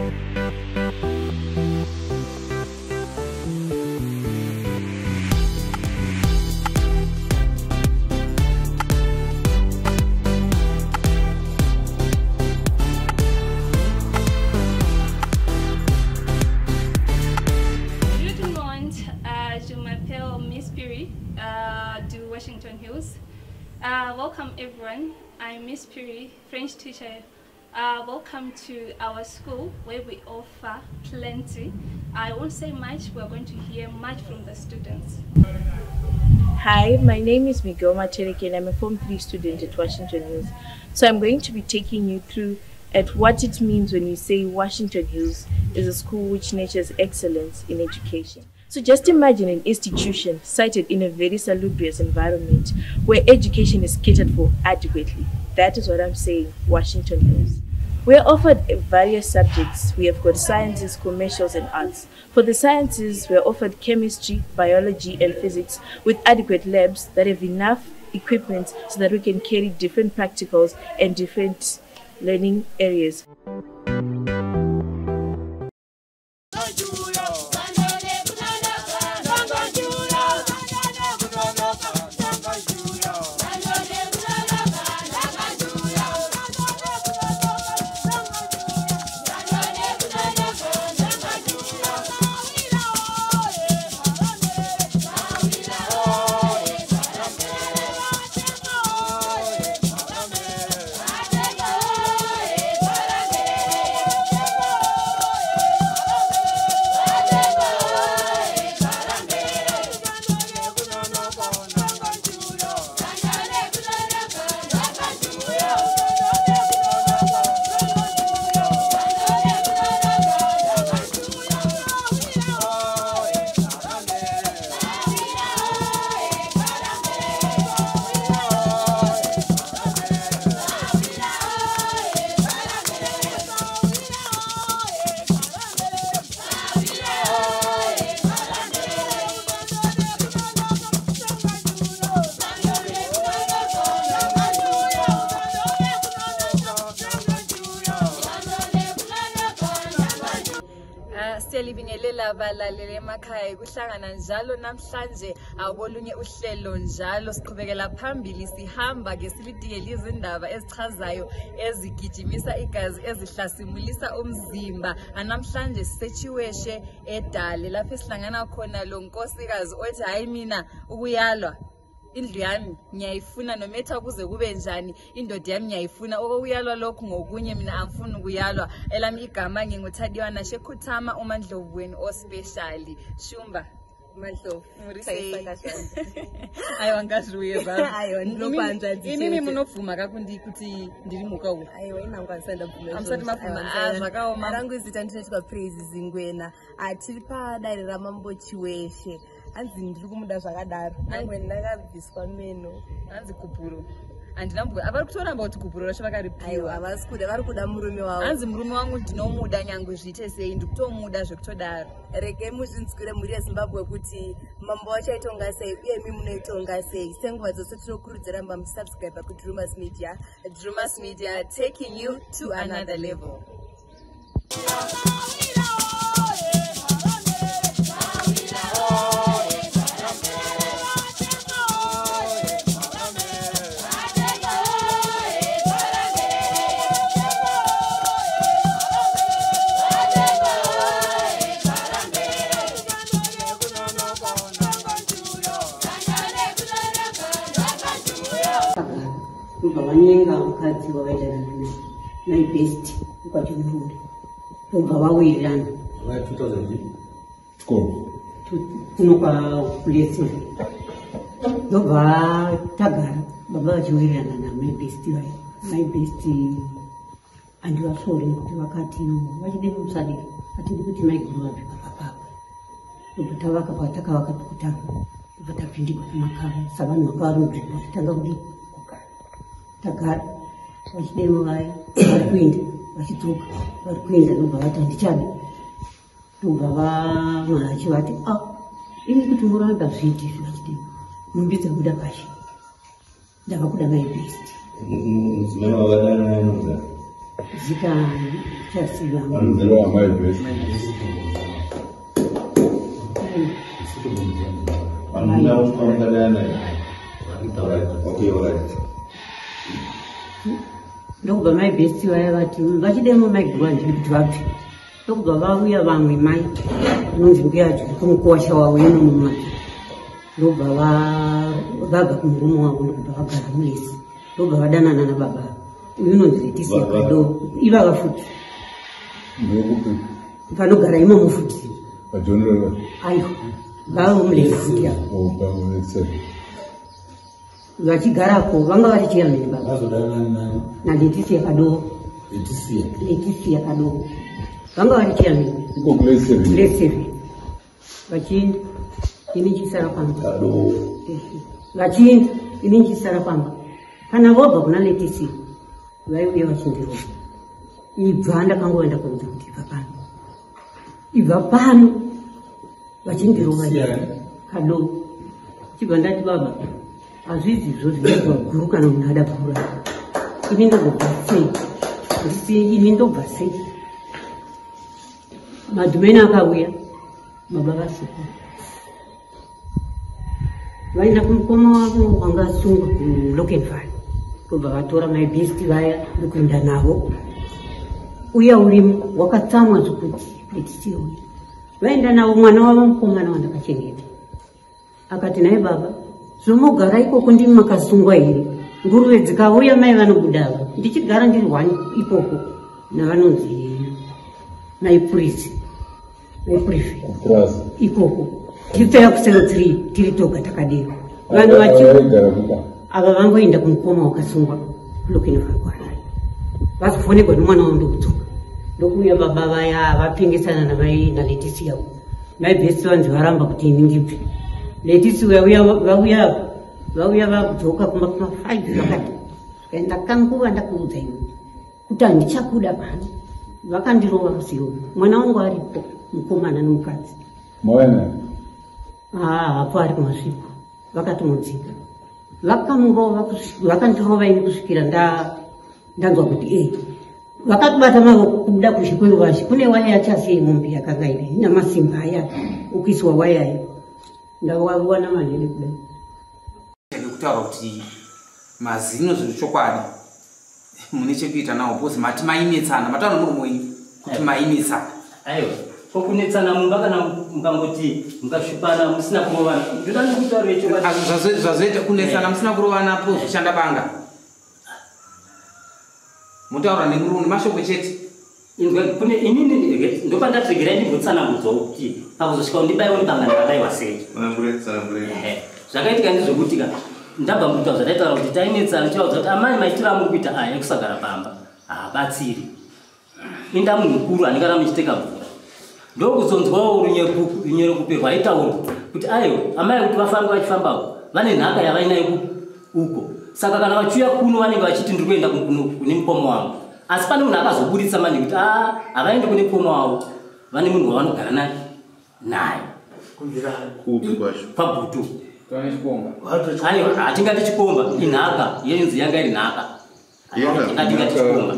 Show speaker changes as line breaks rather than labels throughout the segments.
Bonjour tout le monde, je m'appelle Miss Perry de Washington Hills. Welcome everyone, I'm Miss Perry, French teacher. Welcome to our school where we offer plenty. I won't say much, we're going to hear much from the students.
Hi, my name is Miguel Matereke and I'm a Form 3 student at Washington Hills. So I'm going to be taking you through at what it means when you say Washington Hills is a school which nurtures excellence in education. So just imagine an institution sited in a very salubrious environment where education is catered for adequately. That is what I'm saying, Washington Hills. We are offered various subjects. We have got sciences, commercials, and arts. For the sciences, we are offered chemistry, biology, and physics with adequate labs that have enough equipment so that we can carry different practicals and different learning areas.
Siyalibingelela abalaleli emakhaya kuhlangana njalo namhlanje akolunye uhlelo njalo siqhubekela phambili sihamba ke silidikele izindaba ezichazayo ezigijimisa igazi ezihlasimulisa umzimba. Namhlanje siseChiweshe eDale lapho esihlangana khona lo nkosikazi othi hayi mina ukuyalwa indlu yami ngiyayifuna nometha kuze kube njani, indoda yami ngiyayifuna, okuyalwa lokhu ngokunye mina angifuni ukuyalwa. Elami igama nginguThadiwana Shekhuthama uMandlovu wenu ospecial. Shumba
Mandlovu
aiwa ngazviuye
Aiwa, ndinopanza
inini munobvuma kakundi kuti ndiri muka uku?
Aiwa, inangu andisati ndabvuma.
Hamusati mabvuma. Zvakaoma.
Rangu zita ndinoitwa Praise Zingwena. Tiri padare raMambo Chiweshe. Hanzi ndiri kumuda zvakadaro. Nyangwe ndakabviswa meno.
Hanzi kupuro. Handina mbuya. Vari kutoramba kuti kupuro racho vakaripiwa.
Aiwa, havasi kuda, vari kuda murume wavo.
Hanzi murume wangu ndinomuda nyangwe zviite sei, ndikutomuda zvekutodaro.
Regai muzvinzwire mhuri yeZimbabwe kuti mambo vachaitonga sei uye imi munoitonga sei. Senguva dzose tinokurudzira mba muchisubscribe kuDrumas Media.
Drumas Media taking you to another level.
Kubva vanyenga mukadzi wavaitana naye best kwaChimupuri, tobva vawirirana
2012
kuno kwaKulesi, ndobva tagara baba vachiwirirana namai best vaya. Mai best handivasori nekuti vakati vachide musadira hatidi kuti maiguru vabve papa. Ndobva tavaka patakavaka pekutanga, ndobva tapindigwa nemakava savanhu vanga vari munzvimbo tatanga kudii tagara. Vachidemo vaya vari kuenda vachidzoka vari kuenda, ndobva vati handichadi. Ndobva vamhachi vati imi kuti murambe hazviiti izvi vachidemo, nhumbi dzabuda pashi, ndava kuda mai best.
Mudzimai wavadana naye anonzi
Zita chaziva. Ndokubva mai Besti vaya vati vachidemo maiguru handidi kuti vabve. Ndokubva vauya vamwe mai anonzi mbuya kumukuwasha wavo ino mumati. Ndokubva vabva kumurume wavo ndokubva vagara mulesi. Ndokubva vadanana nababa. Uyu unonzi Letisia Kado. Ivava futi. Vanogara imomo futi. Aiwa. Vavo mulesi futi ava. Vachigarako vanga vari chairman baba. NaLetisia Kado. Letisia Kado. Vanga vari chairman.
Iko Grade 7.
Vachienda ini ndichisara pamba. Vachienda ini ndichisara pamba. Kana vobva kuna Letisia vaiuya vachindirova. Ibva ndakangoenda kuudza kuti ibva pano. Ibva pano vachindirova. Kado. Chibva ndati baba hazvizizvo zvinoitwa guru kana munhu ada kuuraya. Ini ndobva sei? Ini ndobva sei? Madhumeni akauya baba vasipo. Vaenda kumukoma wavo wanga asungwa kuLokenfire. Ndobva vatora mai Besti vaya ndokuenda navo. Uya urimo wakatsamwa zvokuti Letisia uya. Vaenda navo mwana wavo mukomana wandakachengeta. Akati naye baba zvomogara ikoko ndimi makasungwa here? Nguruve dzikauya mai vanobuda ava. Ndichigara ndiri hwani ikoko navanonzi maipurisi. Maipurifi. Ikoko. Tiri kusero 3 tiri toga takadero. Vanhu vachi ava vangoenda kumukoma wakasungwa kuLokenfire kuHarare. Vazofonegwa nomwana wavo ndokudzoka. Ndokuuya baba vaya vapengesana namai naLetisia. Mai Besti vanzi varamba kuti ini ndibve. Letisia vauya vadzoka kumba kuma 5 vakati. Ndakanguva ndakuudza iwe kuti handichakuda pano. Vakandirova musi iwoyo. Mwana wangu aripo mukomana nomukadzi.
Mauya
Hapo ari kumasviko. Vakatomudzinga. Vakamurova vakandirova ini kusvikira ndanzwa kuti vakatibata mavoko kubuda kuzhe kweruvazhe. Kune waya yachasei mombe yakanga iri ina masimba aya okuiswa waya iyo. Ndawawana manhene kudai.
Kutaura kuti mazino zvinhu chokwadi mune chekuita nawo because mati mainetsana mataura murume wenyu kuti mainetsana.
Aiwa kokunetsana mumba kana mukangoti mukashupana musina kurovana ndoda nekutaura chokwadi.
Zvazoita kunetsana musina kurovana po zvoshanda banga. Mutaura nemurume nemashoko chete.
Inzwa kune inini ndopandategera ndimbotsanangudzawo kuti pakuzosvika undibaiwe nebanga ndakabaiwa sei. Zvakaitika ndezvekuti ka ndabva mukutaura zvataitaura kuti tainetsana tivaudza kuti amai maitiro amuri kuita aya ekusagara pamba haabatsiri. Inda munhu mukuru anenge aramba muchiteka mvura. Ndokuzonzwawo runyerekupe rwaitaurwa kuti aiwa amai kuti vafambe vachifambawo vane nhaka yavainayo uko. Saka kana vachiuya kuno vanenge vachiti ndiri kuenda kune mukoma wangu. Asi pane munhu akazoburitsa manje kuti havaendi kune mukoma wavo vane munhu wavanogara naye. Pagutu. Aiwa hatingati chikomba inhaka yenzi yanga iri nhaka. Hatingati chikomba.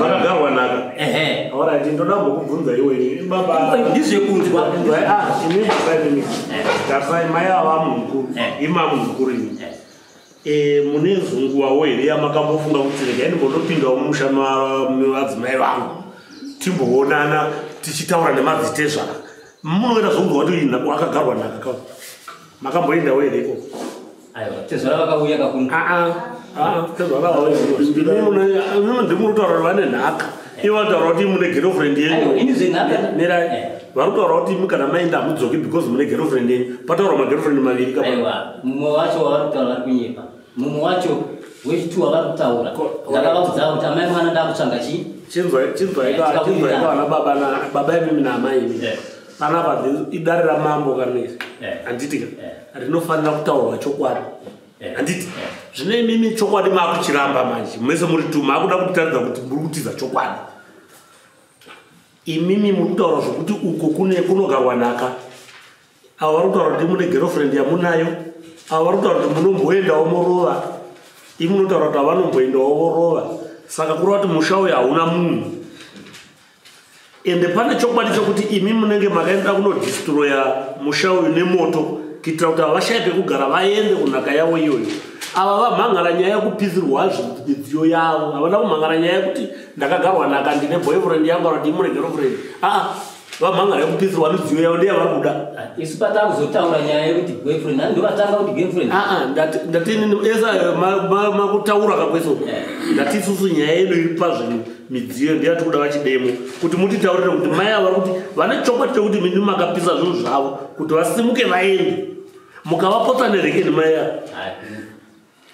Vakagarwa nhaka.
Ehe.
Alright, ndoda kumbokubvunza iwe baba.
Ndizvekunzwa.
Imi baba imi. Tarisai mai ava munhu mukuru. Ima munhu mukuru imi. Mune zunguwawo here yamakambofunga kuti regai ndimbondopindawo mumusha mevadzimai vangu timboonana tichitaura nemadzitezvara. Munoita zvokunzwa kuti wakagarwa nhaka ka. Makamboendawo here ikoko?
Aiwa tezvara vakauya kakunu.
Tezvara vakauya. Ndimuri kutaura kuti vane nhaka. Ivo vanotaura kuti mune girlfriend yenyu.
Ini zvenhaka.
Mirai. Vari kutaura kuti imi kana maenda hamudzoki because mune girlfriend yenyu. Pataurwa magirlfriend maviri kapa.
Aiwa mumwe wacho wavari kutaura vari kunyepa. Mumwe wacho wechitu wavari kutaura. Ndakavaudza kuti amai mwana ndakutsvanga chii?
Chinzwai vana baba na baba imimi naamai imi. Panapa idare ramambo kana iri. Handiti ka? Rinofanira kutaurwa chokwadi. Handiti? Zvino imimi chokwadi maakuchiramba manje. Mese muri tu maakuda kutaridza kuti muri kutiza chokwadi. Imimi muri kutaura zvokuti uko kune kunogarwa nhaka. Ava vari kutaura kuti mune girlfriend yamunayo. Ava vari kutaura kuti munomboendawo morova. Imi munotaura kuti havanomboendawo vorova. Saka kureva kuti musha uyu hauna munhu. Ende pane chokwadi chokuti imi munenge makaenda kunodhistroya musha uyu nemoto kuitira kuti havashaye pekugara vaende kunhaka yavo iyoyo. Ava vamhangara nyaya yekupisirwa midziyo yavo, havana kumhangara nyaya yekuti ndakagarwa nhaka ndine boyfriend yangu kana kuti imune girlfriend. Aa, vamhangara yekupisirwa midziyo yavo ndiye vari kuda.
Isu patakuzotaura nyaya yekuti boyfriend, nani ndovatanga kuti girlfriend.
Aa, ndati esa makutaura kakweso. Ndati isusu nyaya yedu iri pazvinhu midziyo ndiye tikuda vachidemo kuti mutitaurire kuti mai ava vari kuti vane chokwadi chekuti mimi makapisa zvinhu zvavo kuti vasimuke vaende. Mukavapotsa nerekeni mai ava.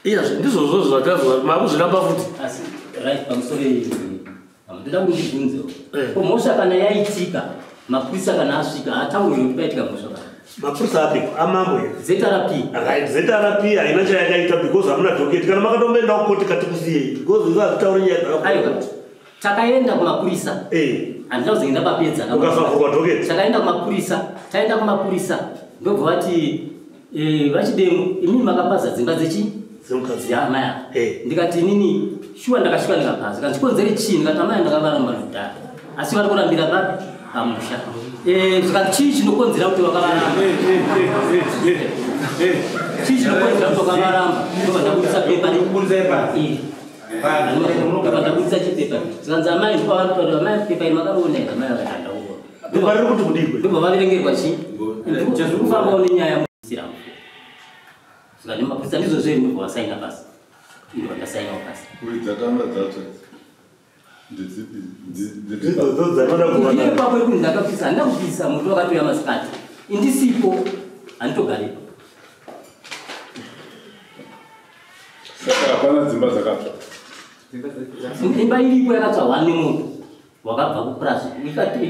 Iyazve ndizvozvo zvatazwa makuzviramba futi.
Asi right pamusoro ndoda kundibvunzewo. Ko mhosva kana yaitika mapurisa kana asvika haatauri kuti paitika mhosva kana.
Mapurisa api? Amambo here?
ZRP.
Right, ZRP haina chayakaita because hamuna docket. Kana makatomboenda kukoti katikusiyei because isu hatitauri nyaya dzakakura.
Aiwa. Takaenda kumapurisa. Handina kuzoenda papedza.
Ukasavhurwa docket.
Takaenda kumapurisa. Taenda kumapurisa. Ndobva vati vachidemo imimi makapaza dzimba dzechi?
Dzemukadzi.
Ya amai ava. Ndikati inini shuwa ndakasvika ndikapaza. Zvikanzi chikonzere chii? Ndikati amai ndakavaramba kudhara. Asi vari kurambira papi? Pamusha. Zvikanzi chii chinokonzera kuti wakavaramba? Chii chinokonzera kuti wakavaramba? Ndobva ndabudisa pepa iri. Ndobva ndabudisa chipepa. Zvikanzi amai ndopavanotaura amai pepa iri makariona here? Amai vakati handauona.
Pepa riri kuti kudii?
Ndobva vaverengerwa chii? Zviri kufambawo nenyaya musiramu. Zvikanzi mapurisa ndizvo zveri ndobva vasaina pasi. Ndobva ndasainawo pasi.
Uri dzatanga dzatsva.
Ipapo iri ndakapisa, handina kupisa moto wakatouya masikati. Indisipo, handitogaripo.
Saka hapana dzimba dzakatsva.
Imba iripo yakatsva one nemoto wakabva kupurazi.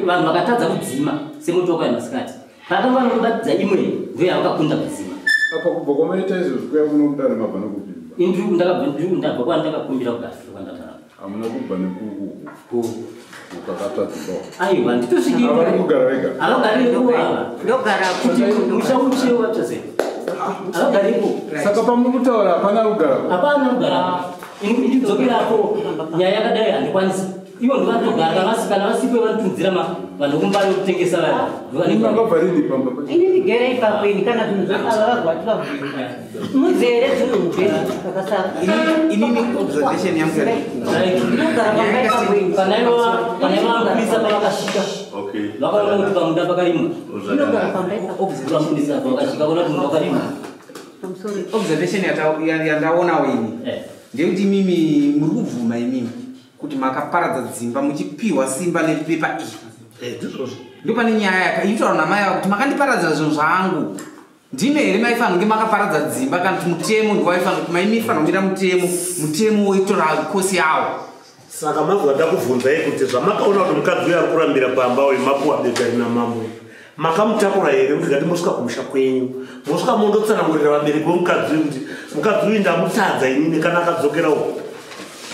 Vanhu vakatadza kudzima semoto wakauya masikati. Pakanga vanobatidza imwe ndiyo yavakakunda kudzima.
Apa kubva kwamaita izvozvo kuya kuno kudare mabva nekupimba.
Ndabva kwandakakumbira kugara kwandagara.
Hamuna kubva nekuku ukakatsva dzimba.
Aiwa, nditosviki.
Havari kugara vega.
Havagaripo ava.
Ndogara
kuti musha utsve watsva sei? Havagaripo.
Saka pamuri kutaura hapana kugara.
Hapana kugara. Ini ndidzokerapo nyaya yakadai handikwanisi. Ivo ndivatogara kana vasipo vanotunzira vanhu kumbari kutengesa vaya.
Makabva rini pamba pacho?
Ini ndigere ipapo ini kana zvinhu zvakava varwati vabvunza. Muzere zvinhu mubhedha zvakasara.
Inini observation yangu
Ndinogara pamba ipapo ini.
Kana iva mapurisa pavakasvika. Vakaona kuti pamunda pakarimwa.
Ndinogara pamba ipapo.
Vamupurisa pavakasvika vakaona kuti munda wakarimwa.
Observation yandaonawo ini ndeyekuti imimi muri kubvuma imimi kuti makaparadza dzimba muchipiwa simba nepepa iri.
Ndizvozvo.
Ndopane nyaya yakaitaura namai ava kuti makandiparadza zvinhu zvangu. Ndime here maifanira kunge makaparadza dzimba kana kuti mutemo ndiwaifanira kuti maimifanira kumira mutemo, mutemo woitora kosi yawo.
Saka mabva ndakubvunzai kuti zvamakaona kuti mukadzi uyu ari kurambira pamba uyu mapuwa beka rina mambo uyu. Makamutakura here kuti ngati mosvika kumusha kwenyu? Mosvika mondotsanangurira vabereki vomukadzi uyu kuti mukadzi uyu ndamutadza inini kana akadzokera uko.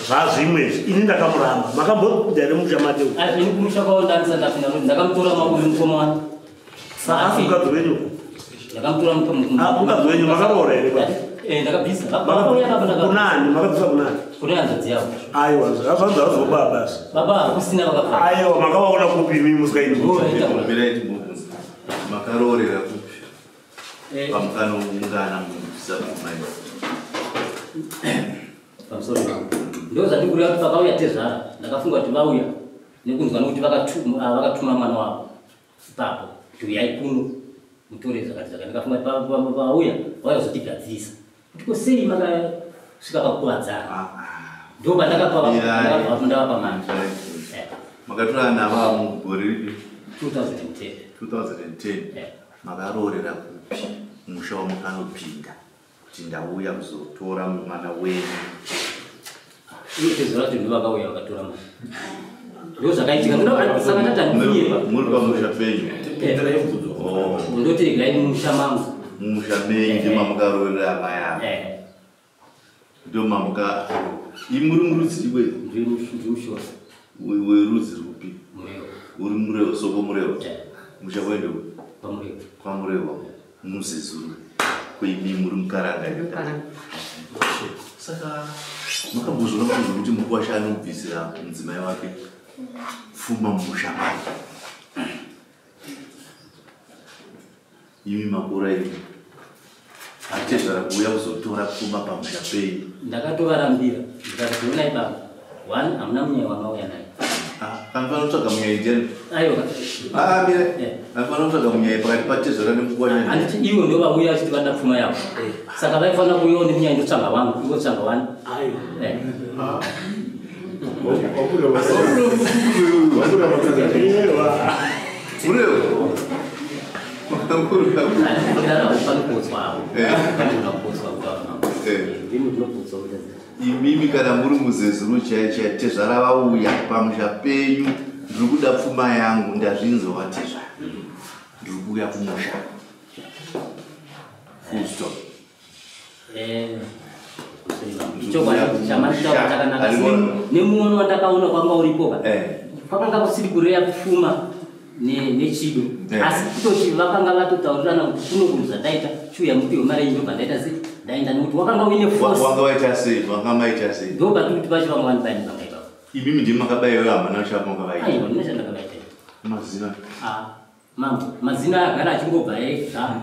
Zvazvimwe izvi, ini ndakamuramba. Makambopinda here mumusha make uyu?
Ai, ini kumusha kwavo ndandisati ndapinda, nokuti ndakamutora maoko mukoma wani.
Saka asi mukadzi wenyu?
Ndakamutora mukoma.
Mukadzi wenyu makaroora here baba?
Ndakabvisa. Vakauya baba ndakabvisa.
Kunani? Makabvisa kunani?
Kune hanzvadzi yavo.
Aiwa, zvanzi hazvo baba.
Baba hakusina vakafa.
Aiwa, makavaona kupi imi musikaindi?
Makaroorera kupi? Pamukanoungana munobvisa kumai.
Pamusoro. Ndo zvandikureva kuti vakauya tezvara, ndakafunga kuti vauya nekunzwa nokuti vakatuma mwana wavo ipapo kuti uyai kuno mutore zvakati zvakati. Ndakafunga kuti vauya vauya kuzotigadzirisa. Kuti ko sei makasvika pakukuvadzana? Ndo pandakapa ndavapa mari.
Makatora nava mugore ripi?
2010.
2010. Makaroorera kupi? Musha wamukanopinda kuti ndauya kuzotora mwana wenyu.
Iye tezvara kuti ndovakauya vakatora mwana. Ndo zvakaitika. Saka ndati handinyepa.
Muri pamusha penyu?
Ndoti regai mumusha mangu.
Mumusha menyu ndimo mamukaroorera amai ava. Ndo mamuka muri murudzi rwe?
Ndiri mushona.
Werudzi rwupi?
Murewa.
Uri Murewa, soko Murewa? Musha wendo?
Kwamurewa.
Kwamurewa. Muzezuru. Kuimi muri mukaranga.
Mukaranga.
Saka makambozviona kuti mukwasha anobvisira mudzimai wake pfuma mumusha make. Imi makura imi atezvara kuuya kuzotora pfuma pamusha penyu.
Ndakatovarambira ndikati onai baba, one hamuna munyai wamauya naye.
Anofanira kutsvaga munyai ndiani?
Aiwa.
Mire. Anofanira kutsvaga munyai pakati patezvara nemukwasha.
Handiti ivo ndo vauya vachiti vanoda pfuma yavo. Saka vaifanira kuuyawo nemunyai ndotsvaga wangu, ivo tsvaga wani.
Imimi kana muri muzezuru chaiyo tezvara vauya pamusha penyu, ndiri kuda pfuma yangu, ndazvinzwa tezvara, ndiri kuuya kumusha. Full stop.
Chokwadi chamanditaura chakanaka. Nemuono wandakaona kwanga uripo kwakanga kusiri kureya pfuma nechido, asi kutoti vakanga vatotaurirana kuti kuno kunhu zvandaita chiuya mupiwe mari yenyu ndobva ndaita sei ndaenda, nekuti wakanga uine force.
Wanga waita sei? Wanga maita sei?
Ndo patiri kuti pacho vanga vanibaya nebanga ipapo.
Imimi ndimi makabaiwa, hamuna chamakabaita.
Aiwa, ndine chandakabaita.
Mazino.
Mambo, mazino agara achingobva ega.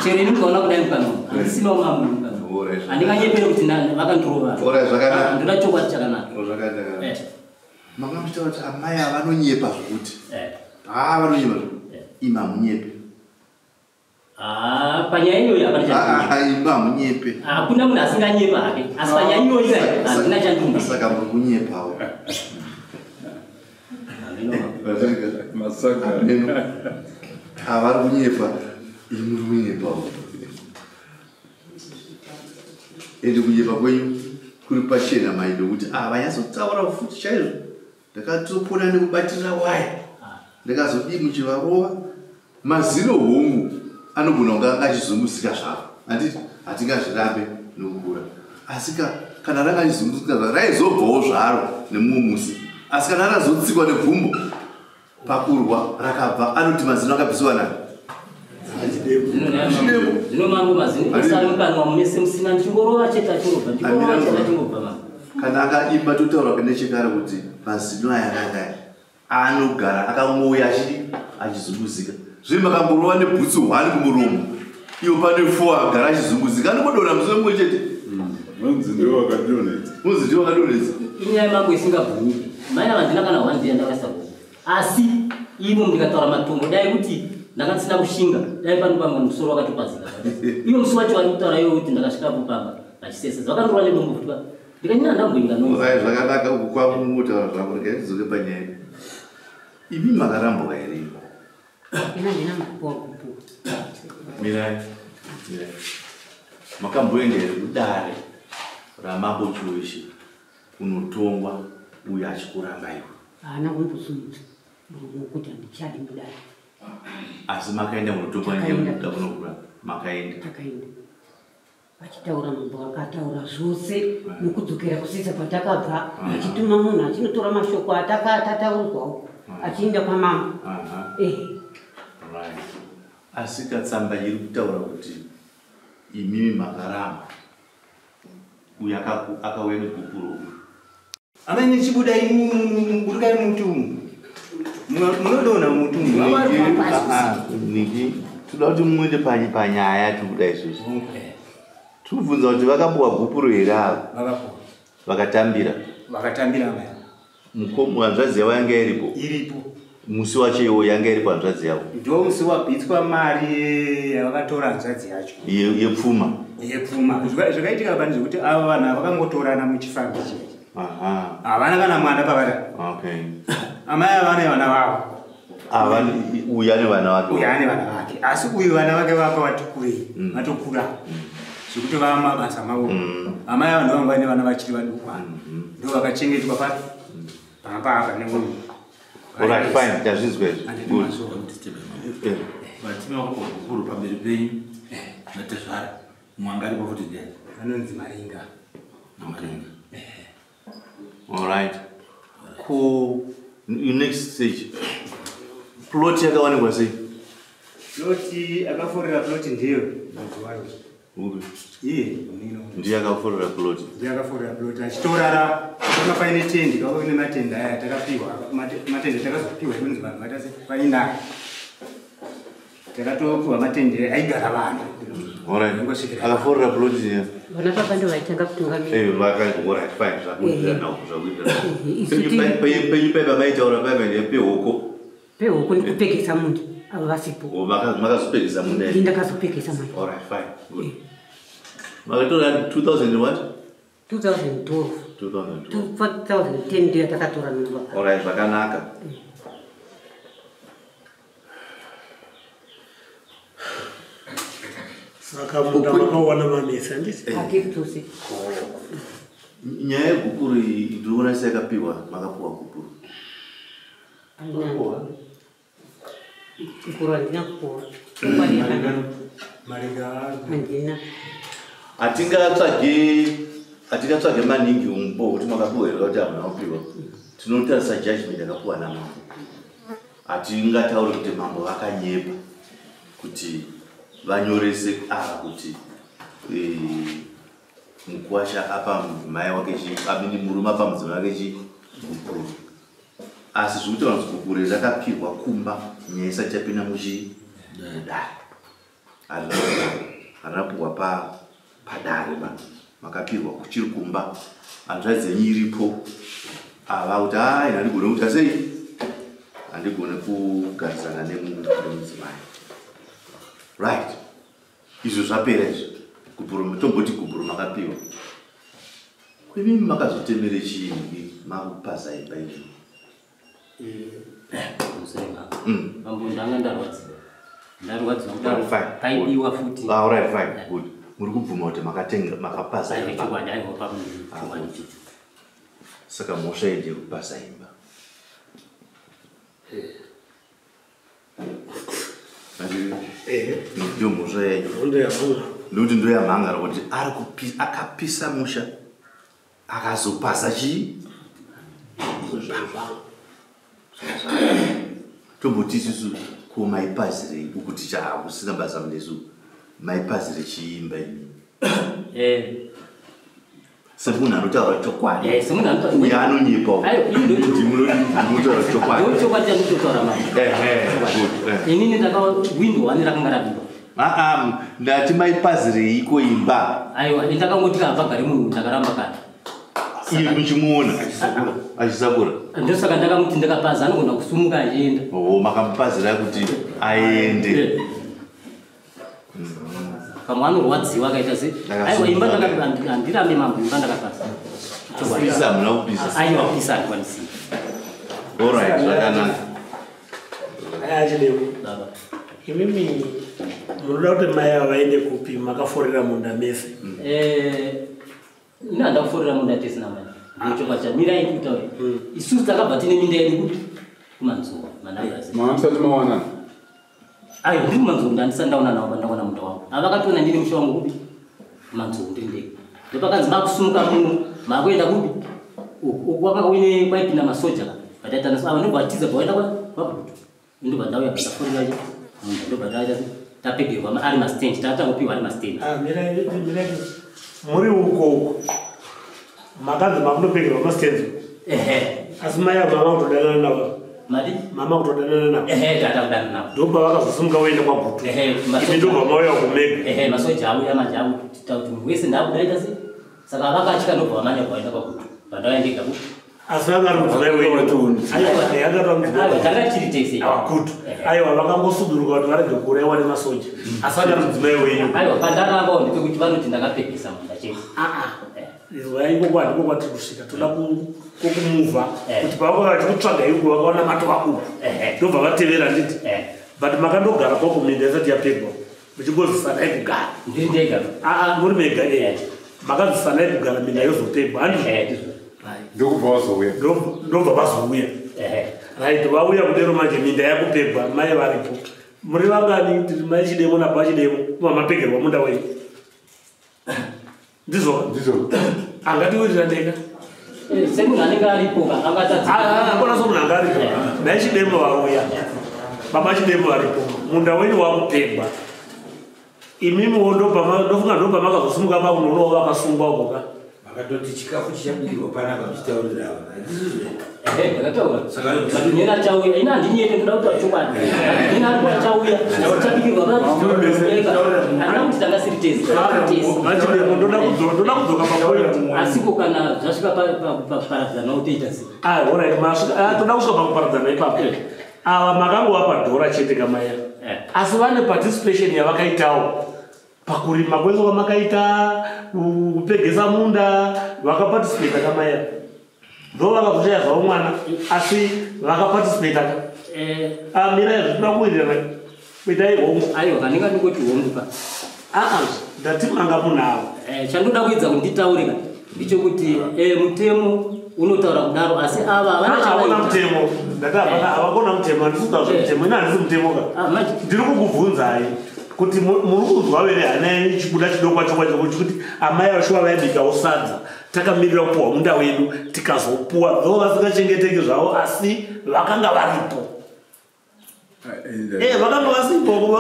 Chero ini mukaona kudai mukanwa, handisinawo mambo mukanwa. Handinganyeperi kuti vakandirova.
Ora zvakanaka.
Ndoda chokwadi chakanaka.
Zvakanaka. Manga muchitaura kuti amai ava vanonyepa zvokuti. Vanonyepa zvokuti. Imi hamunyepe.
Panyaya iyoyi hapana chandinyepa.
Imi hamunyepe.
Hakuna munhu asinganyepa hake. Asi panyaya iyoyi handina chandinyepa.
Saka muri kunyepawo.
Masaka.
Vari kunyepa, imi muri kunyepawo. Ende kunyepa kwenyu kuri pachena mai ndokuti vanyatsotaura futi chaizvo. Ndakatopona nekubatirira waya. Ndakazodii muchivarova. Mazino hongu anogona kunge anga achizunguzika zvavo. Handiti hatingazvirambe nokukura. Asi kana ranga achizunguzika zvaro raizobvawo zvaro nemumwe musi. Asi kana razotsikwa negumbo pakurwa rakabva, anoti mazino akabviswa nani?
Zvino mambo mazino ese ari mukanwa mese musina, ndichingorova chete achingobva, ndichingorova chete achingobva mambo.
Kana akaimba totaura nechekare kuti mazino aya akadai anogara akangouya achizunguzika. Zvino makangorova nebhutsu 1 kumuromo, iwo pane 4 agara achizunguzika, anongodonha musoro mumwe chete.
Munzi ndiwo wakadonhedza.
Munzi ndiwo wakadonhedza.
Inyaya mambo isingabvumiki. Mai ava handina kana 1 day ndakaisa gogo. Asi ivo ndikataura matombo dai kuti ndanga ndisina kushinga, dai pano pamwe musoro wakatopazika. Ivo musi wacho vari kutaura ivo kuti ndakasvikapo pamba vachisesesa, vakandorova nedombo futi pa. Ndikanyina ndamboinga noise.
Vai zvakanaka uku kwamungotaura zvako, regai tidzoke panyaya yedu. Imi makarambwa here iko?
Ina ndina mukupuwa kupuwa.
Mirai, mirai. Makamboenda here kudare ramambo Chiweshe kunotongwa uyo achikuramba iwe?
Haana kumbosumudza murume kuti handichadi mudare.
Asi makaenda kunotongwa nekuda kunokuramba? Makaenda.
Takaenda. Vachitaura mambo akataura zvose nokudzokera kusisa patakabva, achituma munhu achinotora mashoko atakataurirwawo achienda kwamambo.
Right. Asi katsamba iri kutaura kuti imimi makaramba uyo akauya negupuro uyu.
Amai chibuda burukai muti umu. Munodonha muti umu.
Niki, toda kuti muende panyaya tikuda isusu. Tikubvunza kuti vakapuwa gupuro here ava?
Vakapuwa.
Vakatambira.
Vakatambira amai.
Hanzvadzi yavo yanga iripo?
Iripo.
Musi wacho iwo yanga iripo hanzvadzi yavo?
Ndo musi wabviswa mari yavakatora hanzvadzi yacho.
Yepfuma?
Yepfuma. Zvakaitika pani zvekuti ava vanhu ava vakangotorana muchifambi chete. Havana kana mwana pavari.
Okay.
Amai ava vane vana vavo.
Uyu ane vana vake.
Uyu ane vana vake. Asi uyu vana vake vaka vati kurei, vatokura. Zvekuti vava mabasa mavo. Amai ava ndovanga vaine vana vachiri vaduku ava. Ndo vakachengetwa papi? Pamba apa nemunhu.
Alright, fine, tazvinzwa izvi. Good.
Vatima vakuru pamberi penyu natezvara mwanga aripo futi ndiani?
Anonzi Maringa.
Maringa.
All right. Cool. Next stage. Plot yakawanikwa sei?
Plot akaforera plot ndiyo mazuva ayo.
Upi?
Iye.
Ndiye akaforera plot.
Ndiye akaforera plot achitorara panga paine tendi kava kune matende aya takapiwa matende takazopiwa kunzi vanhu vatase vainaka. Takatopiwa matende aigara vanhu.
Alright. Akaforera plot iya.
Vana baba ndo vaitanga kutungamira.
Eh, vaka alright fine zvakuita nawo zvakuita.
Isu
Penyu paipa maitaura paipa ndepehoko.
Pehoko ndikupekesa munhu avo vasipo.
Oh, makazopekesa munda.
Ndi ndakazopekesa manje.
Alright fine. Good. Makatora 2000 what?
2012.
2012.
2010 ndiyo yatakatora nana baba.
Alright zvakanaka.
Saka munda makawana mamese handiti?
Hatiri
Nyaya yegupuro iyi ndinoona seyakapiwa makapiwa gupuro.
Gupuro handina kupuwa. Handina.
Hatingatsvage maningi umbo kuti makapiwa here kuti hamuna kupiwa. Tinotarisa judgment yakapiwa namambo. Hatingatauri kuti mambo vakanyepa kuti vanyorese ava kuti mukwasha apa mudzimai wake amini murume apa mudzimai wake chi gupuro. Asi zvekuti vanhu gupuro rakapirwa kumba nyaya isati yapinda muchidare. Harina kupiwa padare ba makapirwa kuchiri kumba. Hanzvadzi dzenyu iripo ava kuti hai handigone kuita sei, handigone kugarisana nemudzimai. Right, izvo zvapera izvo. Gupuro tomboti gupuro makapiwa. Kwemimi makazotemere chiini makupaza imba izvo?
Mambo ndanga ndarwadziwa. Ndarwadziwa kudaro paidiwa futi.
Alright fine good. Muri kubvuma kuti makatenga makapaza imba.
Chokwadi aiwa pachokwadi chicho.
Saka mhosva iyi ndeyekupaza imba. Ndiyo mhosva yenyu. Nekuti ndo yamhangara kuti akapisa musha akazopaza chii? Tomboti isusu ko maipazirei uku tichahakusina basa munesu maipazire chiimba imi. Semunhu anotaura chokwadi. Uye anonyepa. Ndinotaura chokwadi.
Ndo chokwadi chandinotaura manje. Inini ndaka window wani rakanga rabiwa.
Ndati maipazireiko imba.
Aiwa, ndakangoti hapagari munhu ndakaramba kana.
Iye muchimuona achisakura.
Ndosaka ndakamuti ndakapaza anogona kusumuka achienda.
Oh, makamupazira kuti aende.
Pamwe anorwadziwa akaita se. Aiwa, imba handirambe mambo, imba ndakapaza.
Kupisa hamuna kupisa.
Aiwa, kupisa handikwanisi.
Alright, zvakanaka.
Aya Chidemo. Imimi munoda kuti mai ava vaende kupi makaforera munda mese?
Ina ndakuforera munda tisina mari. Ndicho chamirai kutaura. Isusu takabva tine minda yedu kupi? Kumanzova, manambazi.
Mamusati mawanana?
Aiwa, ndiri kumanzova ndandisati ndaona nawo pandaona munda wangu. Avakatoona ndine musha wangu kupi? Kumanzova ndiri ndega. Ndopakanzi makusumuka muno, makuenda kupi? Uku kwakaine kwaipinda masoja. Vataita naso ava ndobva vatiza vaenda kwaGutu. Ndobva ndauya ndaforera munda ndobva ndaita tapegerwa ari mastand, tatangopiwa ari mastand.
Mirai muri uko uko. Makanzi makunopegerwa mastand.
Ehe.
Asi mai ava mama kutodanana navo.
Madi?
Mama kutodanana navo.
Ehe, tatakudanana navo.
Ndobva vakazosimuka voenda kwaGutu.
Ehe,
imi ndobva mauya kumega.
Ehe, masoja auya manje akuti kuti munhu wese ndakudaita sei? Saka vakatya ndobva vamanya vaenda kwaGutu. Vandauya ndega kupi?
Asi vanga ari mudzimai wenyu. Aiwa,
tanga tiri tese.
Good. Aiwa, vakangosuduruka kuti varege kuuraiwa nemasoja. Asi vanga ari mudzimai wenyu.
Aiwa, pandarambawo ndepekuti vanoti ndakapekesa munda chete.
Ikoko handiko kwatiri kusvika. Toda kumuvha kuti pavanga vachikutsvaga iko vakaona matova uku. Ndobva vatevera nditi. But makandogara kwako minda isati yapegwa. Muchingozvisanai kugara.
Ndiri ndega.
Muri mega Makazisanai kugara minda yozopegwa. Handizvo?
Ndokubva vazouya.
Ndobva vazouya. Right, vauya kudero manje minda yakupegwa, mai varipo. Muri vangani mai Chidemo nababa Chidemo mamapegerwa munda wenyu? Ndizvo?
Ndizvo.
Angatiwirira ndega.
Semunhu anenge aripo angatadza.
Akona somunhu anga aripo. Mai Chidemo vauya. Baba Chidemo varipo. Munda wenyu wakupegwa. Imimiwo ndofunga ndopamakazosimuka pakunoonawo vakasungwa ukoka.
Vakatoti chikafu chichabikirwa panapa muchitaurira ava. Handizvo
Ndakataura madunhena achauya, ina handinyete, ndoda kutaura chokwadi. Madunhena ariko achauya, chabikirwa panapa, handina kuti tanga siri tese.
Ndoda kudzoka papoint.
Asiko kana zvasvika pakuparadzana utoita sei?
Ah, alright, toda kusvika pakuparadzana ipapo. Ava makangovapa dhora chete kamaya, asi vane participation yavakaitawo pakurima kwese kwamakaita, kupegesa munda, vakaparticipata kamaya. Ndo vakazoshaya zvavo mwana, asi vakaparticipata ka. Ah, mirai, zvinoda kuwirirana, kuitai hongu.
Aiwa, kanenge ndingoti hongu pa.
Aa, ndati manga munavo.
Chandoda kuedza kuti nditaure ka ndechekuti mutemo unotaura kudaro, asi ava havana
Havakona
chavaita.
mutemo, ndati havana, havakona mutemo. Handisi kutaura zvemutemo, ini handisi mutemo ka. Ndiri kukubvunzai kuti muri kunzwa vere hana yenyu ichibuda chidokwa chokwa choko chekuti amai vashuwa vaibikawo sadza takamirira kupuhwa munda wedu, tikazopuwa dho vasingachengeteki zvavo, asi vakanga varipo. Vakanga vasipo,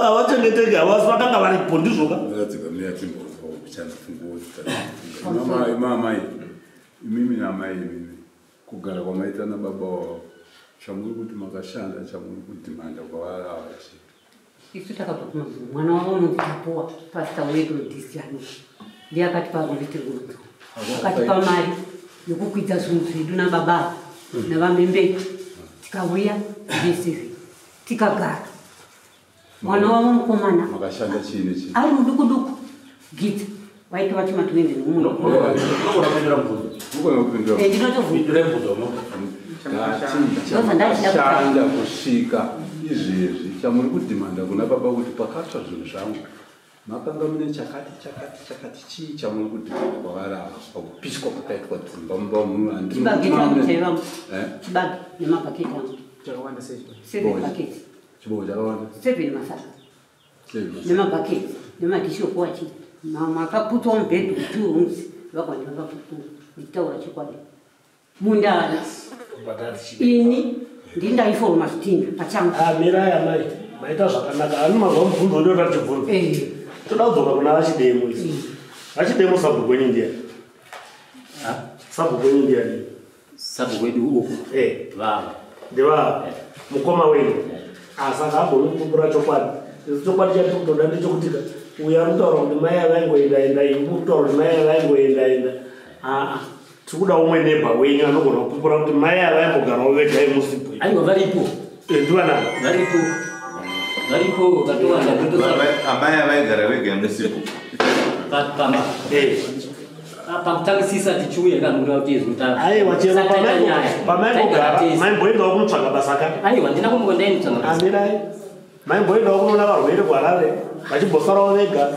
havachengeteki havo, asi vakanga varipo, ndizvoka.
Imamai, imimi namai, imimi kugara kwamaita nababa wavo, chamuri kuti makashanda, chamuri kudhimanda kwavari ava chii?
Isu takabva kuMazuva, mwana wavo unonzi Tapuwa, pasta wedu wedhisiano, ndiye akatipa rombe tiri kuMazuva, akatipa mari yokukwidza zvinhu zvedu nababa navamembeki, tikauya zvese tikagara. Mwana wavo mukomana
Makashanda chii nechii?
ari muduku duku, Gidza, waitova chimatuende nomumwe.
Mugona kupindura.
Ndinotobvunza.
Ndati chamakashanda kusvika izvezvi, chamuri kudhimanda kuna baba kuti pakatsva zvinhu zvangu makanga mune chakati chakati chakati, chii chamuri kudhimanda kwavari ava pakupiswa kwakaitwa dzimba mumba muno?
Chibage changu chaivamo.
Eh?
Chibage nemabhaketi angu.
Chakawanda sei?
Seven buckets.
Chibage chakawanda?
Seven masaka.
Seven masaka.
Nemabhaketi nemadhishi okuwachi makaputswa mubhedhu, two rooms vakwani vakaputswa. Ndichitaura chokwadi, mundana ini ndindaiforoma zvitinha pachangu.
Mirai amai, maita zvakanaka. Ani mazwa mubvunzo unoita chibvunzo, toda kudzoka kuna VaChidemo isi. VaChidemo, sabhuku wenyu ndiani? Sabhuku wenyu ndiani?
Sabhuku wedu uku? Vava.
Ndevava mukoma wenyu. Saka agoni kupupura chokwadi. Isu chokwadi chatiri kutoda ndechekuti uyo ari kutaura kuti mai avaingoendaenda, imi muri kutaura kuti mai avaingoendaenda. Aa, tiri kuda umwe neighbour wenyu anogona kupupura kuti mai avaimbogarawo vega imusipo.
Aiwa, varipo.
Ndivanani?
Varipo, varipo vakawanda.
Amai avaigara vega musipo?
Pamba pakutangisisa tichiuya kanura kuti izvo.
Aiwa, chero pamaimbogara maimboendawo kunotsvaga basa ka?
Aiwa, ndina kumbo ndainotsvaga basa.
Amirai, maimboendawo kunoona varwere kuHarare vachimbosarawo vega?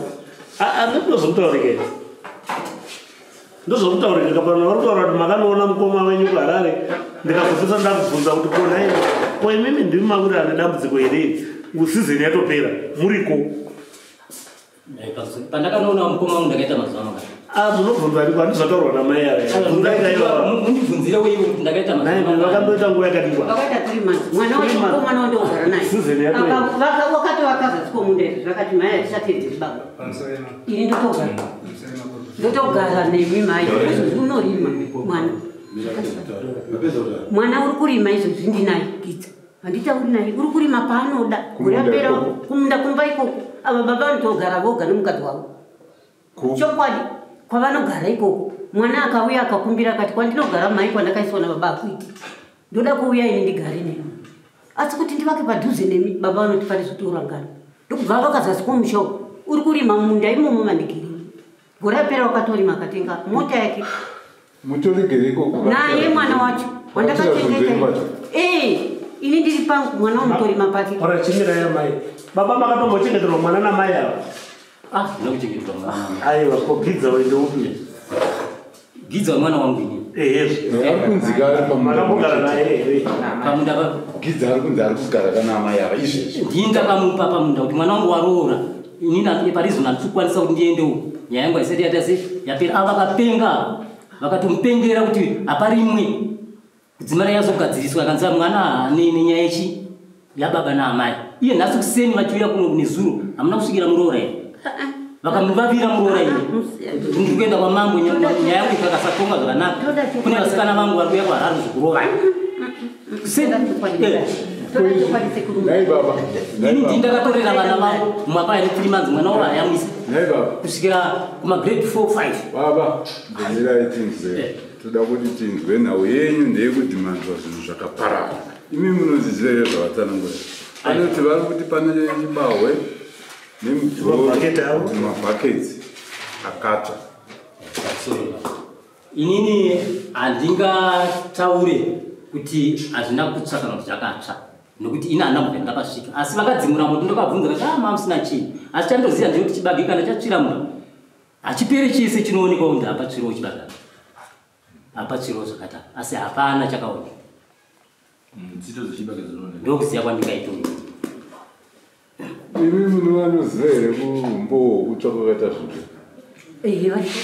Ndozvokutaurika, ndozvokutaurika pano. Vari kutaura kuti makanoona mukoma wenyu kuHarare, ndikazopesa ndakubvunza kuti konai, ko imimi ndimi mawiri ane dambudziko here? Season yatopera muriko.
Pandakanoona mukoma wangu ndakaita mazuva mangani?
Ah, munobvunza ariko, handizvataurwa namai ava, bvunzai kaiva.
Mundibvunzire weiwe kuti ndakaita mazuva mangani.
Vakamboita nguva yakadikwa?
Vakaita 3 months. Mwana wacho mukomana wandogara naye
Season yatoenda.
Wakati vakazadzikwa munda izvi, zvakati mai hatichatedzeri baba, ini ndotogara, ndotogara nemi mai. Izvozvi unorima mwana, mwana uri kurima izvozvi, ndinaye Gidza, handitauri naye, uri kurima paanoda. Gore rapera kumunda, kumba ikoko. Ava baba vanotogara voga nemukadzi wavo, chokwadi, kwavanogara ikoko. Mwana akauya akakumbira akati kwandinogara mai, kwandakaiswa nababa akuiti, ndoda kuuya ini ndigare nemi, asi kuti ndivake padhuze nemi. Baba vanoti pane zvotorangana, ndokubva vakazasi kwomusha uku, uri kurima munda imomo mandigirimi. Gore rapera wakatorima, akatenga mota yake.
Mutoregere ikoko?
Naye mwana wacho wandakachengeta. Ee, ini ndiri pangu, mwana wamutorima pake.
Ora, chimirai amai. Baba, makatombochengeterwa mwana namai ava?
Ah, ndinokuchengeterwa mwana.
Aiwa, ko Gidza wende upi?
Gidza wemwana wangu ini.
Ehezvo.
Ari kunzika ari pamunda.
Makambogara naye here?
Pamunda pa.
Gidza ari kunzi ari kugara kana amai ava izvezvi.
Ndini ndakamupa pamunda kuti mwana wangu waroora, inini parizvino handisi kukwanisa kuti ndiende uku, nyaya yangu haisati yaita se yapera. Ava vakapenga, vakatomupengera kuti haparimwe. Kudzimara yazogadziriswa, akanzi mwana haane nenyaya yechi Yababa naamai. Iye nhasi kuseni vachiuya kuno nezuro hamuna kusvikira muroora here? Vakamuvavira muroora here? Ndiri kuenda kwamambo nyaya yangu ikakasatonga zvakanaka. Kune vasikana vangu vari kuuya kuHarare kuzokurovai. Ini ndini ndakatorera vana vangu mwaka ane 3 months mwana wavo ayamwisa. Kusvikira kuma grade 4 5.
Baba, ndimirai tinzwe. Toda kuti tinzwe nhau yenyu ndeyekudhimandwa zvinhu zvakaparara. Imi munozviziva here zvavatsanangura? Vanoti vari kuti pane chibahwe nemugoro mabhaketsi akatsva.
Inini handingataure kuti hazvina kutsva kana kuti zvakatsva nokuti ini handina kubva ndakasvika, asi vakadzimura moto ndokabvunza kati ah mamusina chii, asi chandoziva ndechekuti chibage kana chatsvira munhu hachiperi chese chinoonekwa kunzi hapatsviriwo chibage apa, hapatsviriwo zvakadaro, asi hapana chakaonekwa. Ndokuziva kwandingaita.
Imi muno vanoziva here kumbowo kutsva kwakaita zvinhu?
Ehe, varipo.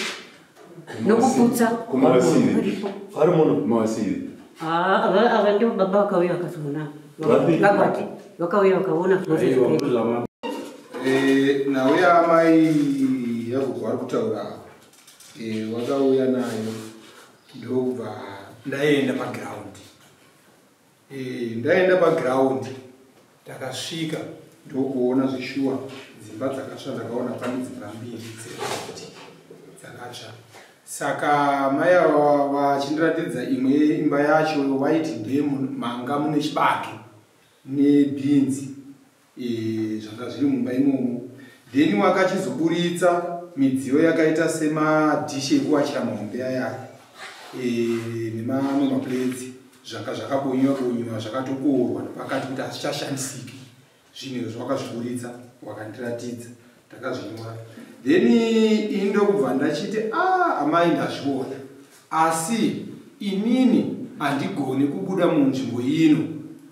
Nokuputsa.
Kumawasiri.
Vari muno.
Mawasiri.
Ava ndivo baba vakauya vakazoona. Vakwati vakauya vakaona.
Nhau yaamai yagogo vari kutaura wakauya nayo ndobva ndaenda pagiraundi. Ndaenda pagiraundi takasvika ndokuona zvishuwa dzimba dzakatsva, ndakaona pane dzimba mbiri dzekuti dzakatsva. Saka mai ava vachindiratidza imwe imba yacho vaiti ndemanga mune chibage nebhinzi zvanga zviri mumba imomo. Then wakachizoburitsa midziyo yakaita semadhishi ekuwachira mahombe aya nemamwe mapuretsi zvanga zvakabonyiwa bonyiwa zvakatokoorwa nepakati kuti hazvichashandisiki. Zvinhu izvo wakazviburitsa wakandiratidza takazvinyora. Then ini ndokubva ndachiti amai ndazviona, asi inini handigoni kubuda munzvimbo ino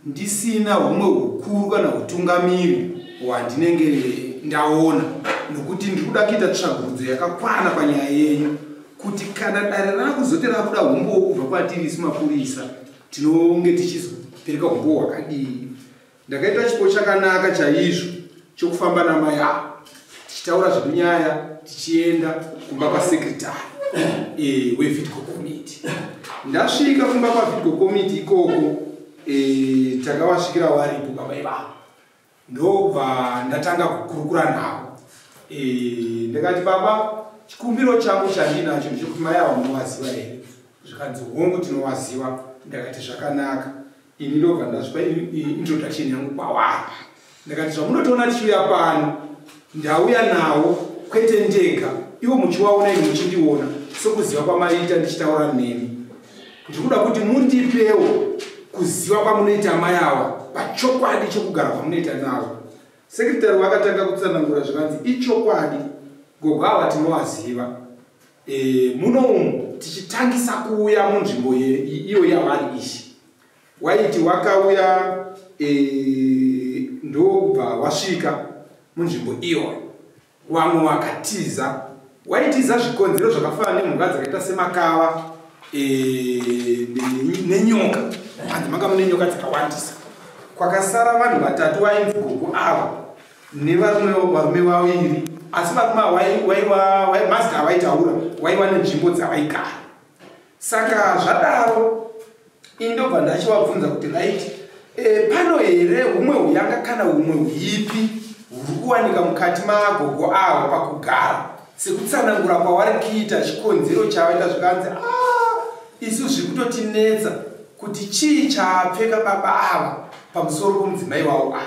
ndisina humwe hukuru kana hutungamiri hwandinenge ndaona, nokuti ndiri kuda kuita tsvagurudzo yakakwana panyaya yenyu, kuti kana dare rakuzoti rakuda humbowo kubva kwatiri isu mapurisa tinonge tichizopereka humbowo hwakadii. Ndakaita chipo chakanaka chaizvo chokufamba namai ava tichitaura zvedu nyaya tichienda kumba kwasekretary weVidco committee. Ndasvika kumba kwaVidco committee ikoko takavasvikira varipo baba ivavo, ndobva ndatanga kukurukura navo. Ndakati baba, chikumbiro changu chandinacho ndechekuti mai ava munovaziva here? Zvikanzi hongu tinovaziva. Ndakati zvakanaka. Ini ndobva ndazvipa introduction yangu kwavari. Ndakati zvamunotoona tichiuya pano ndauya nawo kwete ndega, ivo muchiwaona ini muchindiona sokuziva kwamaita ndichitaura nemi. Ndikuda kuti mundipewo kuziva kwamunoita mai ava pachokwadi chokugara kwamunoita navo. Sekretary vakatanga kutsanangura zvikanzi ichokwadi gogo ava tinovaziva. Muno umu tichitangisa kuuya munzvimbo iyo yavari ishi waiti wakauya ndobva wasvika munzvimbo iyo vamwe wakatiza, waitiza zvikonzero zvakafanana nemhuka dzakaita semakava nenyoka. Hanzi manga mune nyoka dzakawandisa. Kwakasara vanhu vatatu vainzi gogo ava nevarume vaviri, asi varume mazita avaitaura waiva nenzvimbo dzavaigara. Saka zvadaro ini ndobva ndachivabvunza kuti right, pano here humwe huyanga kana humwe huipi huri kuwanika mukati magogo avo pakugara, sekutsanangura kwavari kuita chikonzero chavaita. Zvikanzi isu zviri kutotinetsa kuti chii chaapfeka baba ava pamusoro pomudzimai wavo ava,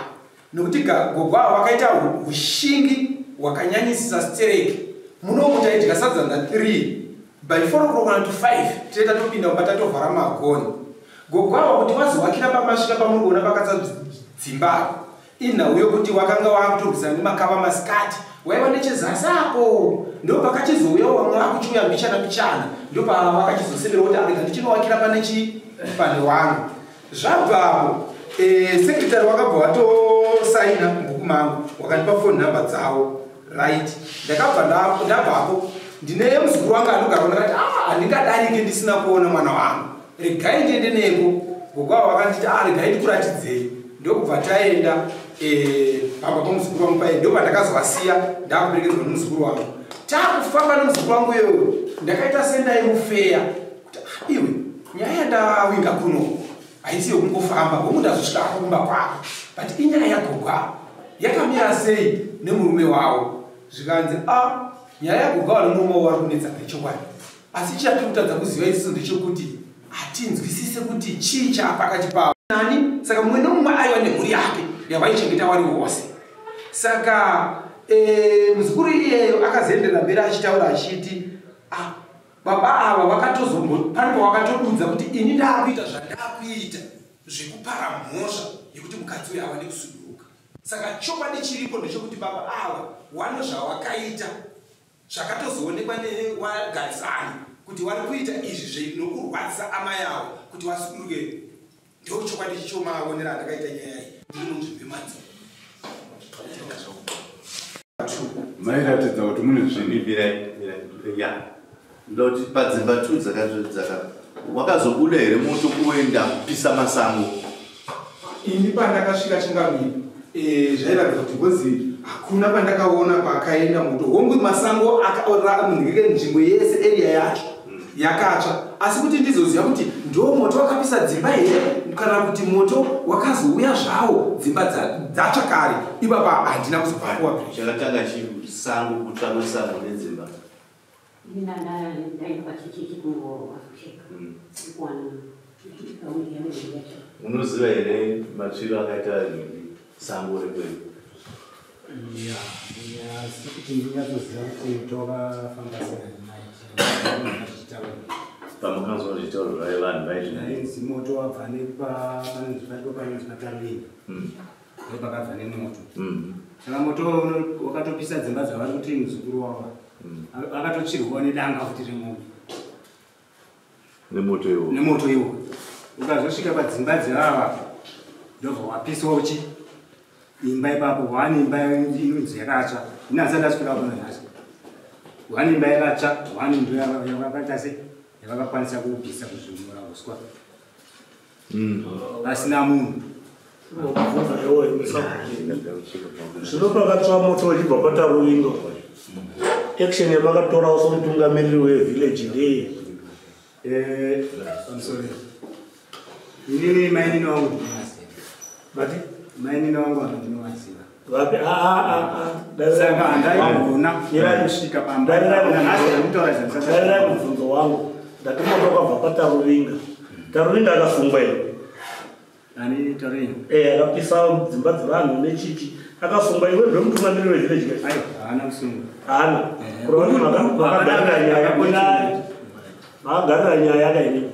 nokuti gogo ava vakaita hushingi hwakanyanyisisa stereki. Munomu taidya sadza na 3 by 4 o'clock kana to 5 tinoita topinda mumba tatovhara magoni. Gogo ava kuti vazovakira pamasvika pamuri kuona pakatsa dzimba inhau yokuti wakanga wakutorwisana nemakava masikati waiva nechezasi apo, ndo pakachizouyawo vamwe vakuchiuya mbichana mbichana, ndo pavakachizosemera kuti arega ndichinowakira pane chi pane wangu. Zvabvapo sekretary wakabva watosaina mubhuku mangu, wakandipa phone number dzavo. Right, ndakabva ndabvapo ndine muzukuru wangu anogara, ndakati handingadarike ndisina kuona mwana wangu, regai ndiende neko. Gogo avo vakanditi regai ndikuratidzei. Ndokubva taenda pamba pamuzukuru wangu paye, ndopandakazovasiya ndakuperekedzwa nemuzukuru wangu. Takufamba nemuzukuru wangu iyoyo, ndakaita sendaimufeya kuti iwe, nyaya yandawinga kuno haisi yokungofamba, hongu ndazosvika ako kumba kwako, but inyaya yagogwa yakamira sei nemurume wavo. Zvikanzi a nyaya yagogwa nemurume wavo vari kunetsa nechokwadi, asi chatiri kutadza kuziva isusu ndechekuti hatinzwisise kuti chii chaapakati pavo nani. Saka mumwe nomumwe aiva nemhuri yake yavaichengeta vari vose. Saka muzukuru iyeyo akazoenderera mberi achitaura achiti baba ava vakatozombo pane pavakatodudza kuti ini ndaakuita zvandakuita zvekupara mhosva yekuti mukadzi uyu awane kusuduruka. Saka chokwadi chiripo ndechekuti baba ava wano zvawakaita zvakatozoonekwa newagarisani kuti wari kuita izvi nokurwadzisa amai avo kuti wasuduruke. Ndo chokwadi chichomaonera andakaita nyaya iyi ndiri munzvimbo yemanzi.
Mairatidza kuti mune zvinhu.
Ya, ndoti padzimba 2 dzaka wakazobuda here moto kuenda kupisa masango?
Ini pandakasvika Changamire, zvairatidza kuti ngozi hakuna pandakaona kwakaenda moto. Hongu masango akaora nzvimbo yese, area yacho yakatsva, asi kuti ndizoziva kuti ndo moto wakapisa dzimba here kana kuti moto wakazouya zvawo dzimba dzatsva kare, ipapa handina kuzopapuwa.
Chakatanga chisango kutsva kwesango nedzimba. Unoziva here matsviro akaita sango rekwedu?
Ya, asi kuti ndinyatsoziva kuti tokafamba sei.
Pamukanzwa zvichitaurwa zvaive vanhu vaizvi
Ainzi moto wabva nepanonzi paripo panonzi paTarwini, ndo pakabva nemoto. Saka moto wakatopisa dzimba dzavari kuti muzukuru wavo akatotsvirwawo nedanga futi remombe.
Nemoto iwo?
Nemoto iwo. Ukazosvika padzimba dzevava, ndobva wapisawo chi imba ipapo. One imba inonzi yakatsva, ini handisati ndasvika pano nhasi. One imba yakatsva, one ndo yavakaita se yavakakwanisa kubvisa kuzvimura uswa pasina munhu.
Zvino pakatsva moto uchibva paTaruvinga, action yamakatorawo somutungamiriri wevillage ndei?
I'm sorry. Inini mainini wangu ndinovaziva.
Mati?
Mainini wangu ava ndinovaziva.
Vapi?
Saka handaigona kusvika pamba. Nhasi ndikutaura.
Darirai mubvunzo wangu. Ndati moto wakabva paTaruvinga. Taruvinga akasungwa here?
Ani Taruvinga?
Akapisa dzimba dzevanhu nechichi, akasungwa. Iwe ndomutungamiriri wevillage.
Aiwa, haana kusungwa.
Haana kureva kuti makagarira nyaya, makagarira nyaya yakainini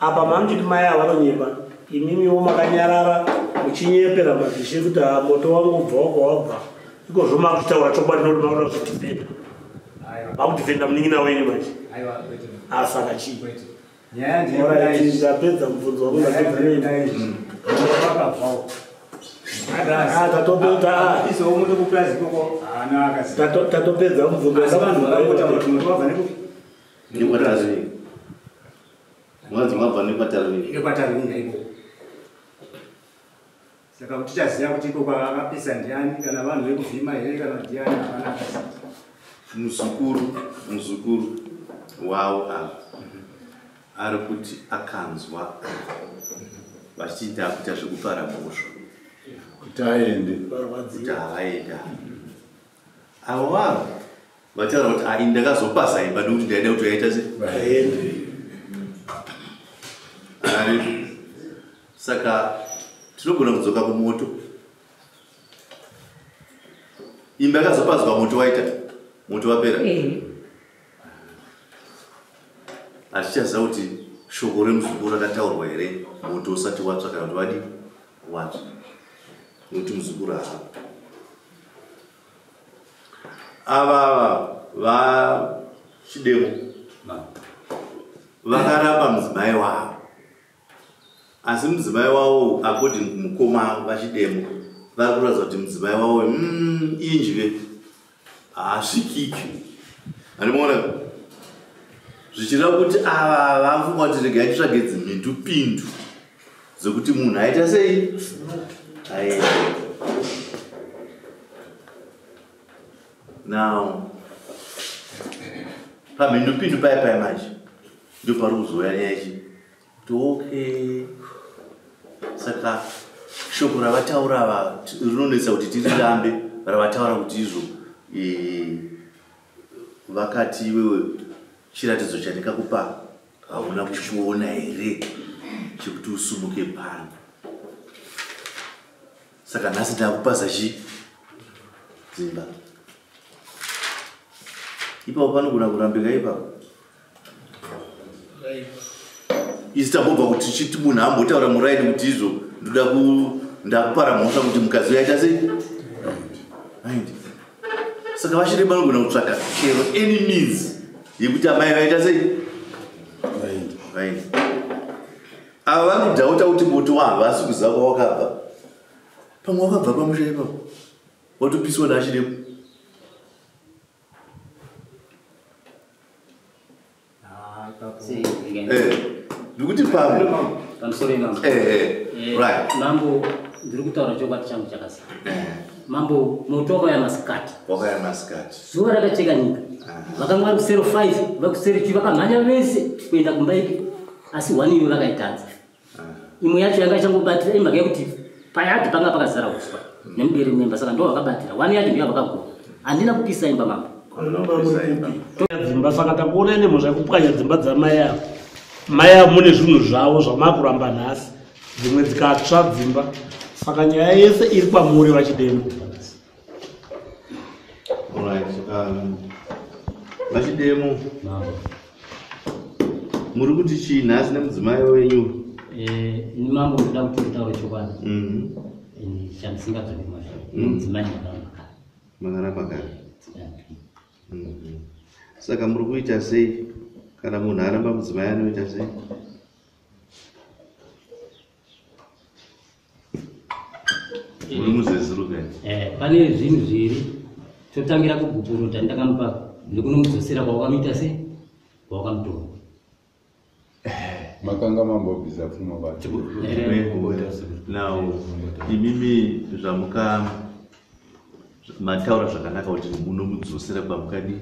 apa. Mamuchiti mai ava vanonyepa, imimiwo makanyarara muchinyepera madzishe kuti ha moto wangu ubva wako wabva ikozvo. Makutaura chokwadi nokuti makuda kuzvidhifenda, makudhifenda munin'ina wenyu manje.
Aiwa, kwete.
Asaka chii?
Nyaya
Alright, ndapedza mubvunzo wangu, ndapedza nei.
Wakabvawo.
Ah, tatopedza.
Isowo moto kupurazi ikoko haana akaziva.
Tatopedza mubvunzo.
Asi vanhu vakangotaura kuti moto wabva nekupi?
NekwaTaruvinga. Mwanzi mwabva nekwaTaruvinga.
NekwaTaruvinga ikoko. Saka kuti tichaziva kuti ikoko akapisa ndiani, kana vanhu vekuvhima here kana ndiani, hapana akaziva.
Muzukuru wavo ava ari kuti akanzwa vachiti ndakuita zvekupara mhosva
kuti aende.
Kuti havaenda avo vanhu vataura kuti ai ndakazopasa imba nekuti ndaida kuti vaita se
Vaende.
Ari saka tinogona kudzoka kumoto. Imba yakazopazwa moto waita, moto wapera, hatichaziva kuti shoko remuzukuru rakataurwa here moto usati watsva kana kuti wadi watsva, nekuti muzukuru hapo. Ava vaChidemo vakaramba mudzimai wavo, asi mudzimai wavo, according kumukoma vaChidemo, vari kuratidza kuti mudzimai wavo injve, haasvikiki. Handimaona zvichireva kuti ava vafunga kuti regai titsvage dzimhindupindu. Dzekuti munhu aita sei? Aenda. Now, pamhindupindu paya paya manje ndopari kuzouya nyaya ichi kuti okay, saka shoko ravataura ava rinonetsa kuti tirirambe ravataura kuti izvo vakati iwewe chiratidzo chandikakupa hauna kuchiona here chekuti usumuke pano. Saka nhasi ndakupaza chi dzimba. Ipapo panogona kurambika ipapo. Isi tambobva kuti chiti munhu ambotaura muraini kuti izvo ndoda ku ndakupara mhosva kuti mukadzi uyo aita sei? Aende. Saka vachiremba vanogona kutsvaka chero any means yekuti amai vaita sei? Vaende. Ava vanodhauta kuti moto wahavasi kuziva kwawakabva. Pamwe wakabva pamusha ipapo. Watopiswa naChidembo. Ndikuti pamwe.
Pamusoro imambo.
Right.
Mambo, ndiri kutaura chokwadi changu chakasara. Mambo, moto wakauya masikati.
Wakauya masikati.
Zuva rakacheka nyika. Vakanga vari kusero 5, vakusero 2 vakamhanya vese kuenda kumba iki. Asi one imwe vakaitadza. Imwe yacho yanga ichangobatira imhaka yekuti payadhi panga pakazara uswa nemudere memba, saka ndo vakabatira. One yacho ndiyo vakagona. Handina kupisa imba mambo.
Dzimba saka takuona ine mhosva yekupwanya dzimba dzamai ava. Mai ava mune zvinhu zvavo zvamakuramba nhasi, dzimwe dzikatsva dzimba. Saka nyaya yese iri kwamuri VaChidembo.
Alright, VaChidembo. Muri kuti chii nhasi nemudzimai wenyu?
Ini mambo ndoda kuti nditaure chokwadi. Ini chandisingadzori kumashure. Mudzimai ndakaramba kare.
Makaramba kare. Saka muri kuita sei? Kana munhu aramba mudzimai anoita sei? Muri muzezuruka here?
Pane zvinhu zviri totangira kugupurota ndakamupa nekunomudzosera kwawakamuita sei? Kwawakamutora.
Makanga mambobvisa pfuma vacho.
Now, imimi zvamuka mataura zvakanaka kuti munomudzosera kwamukadi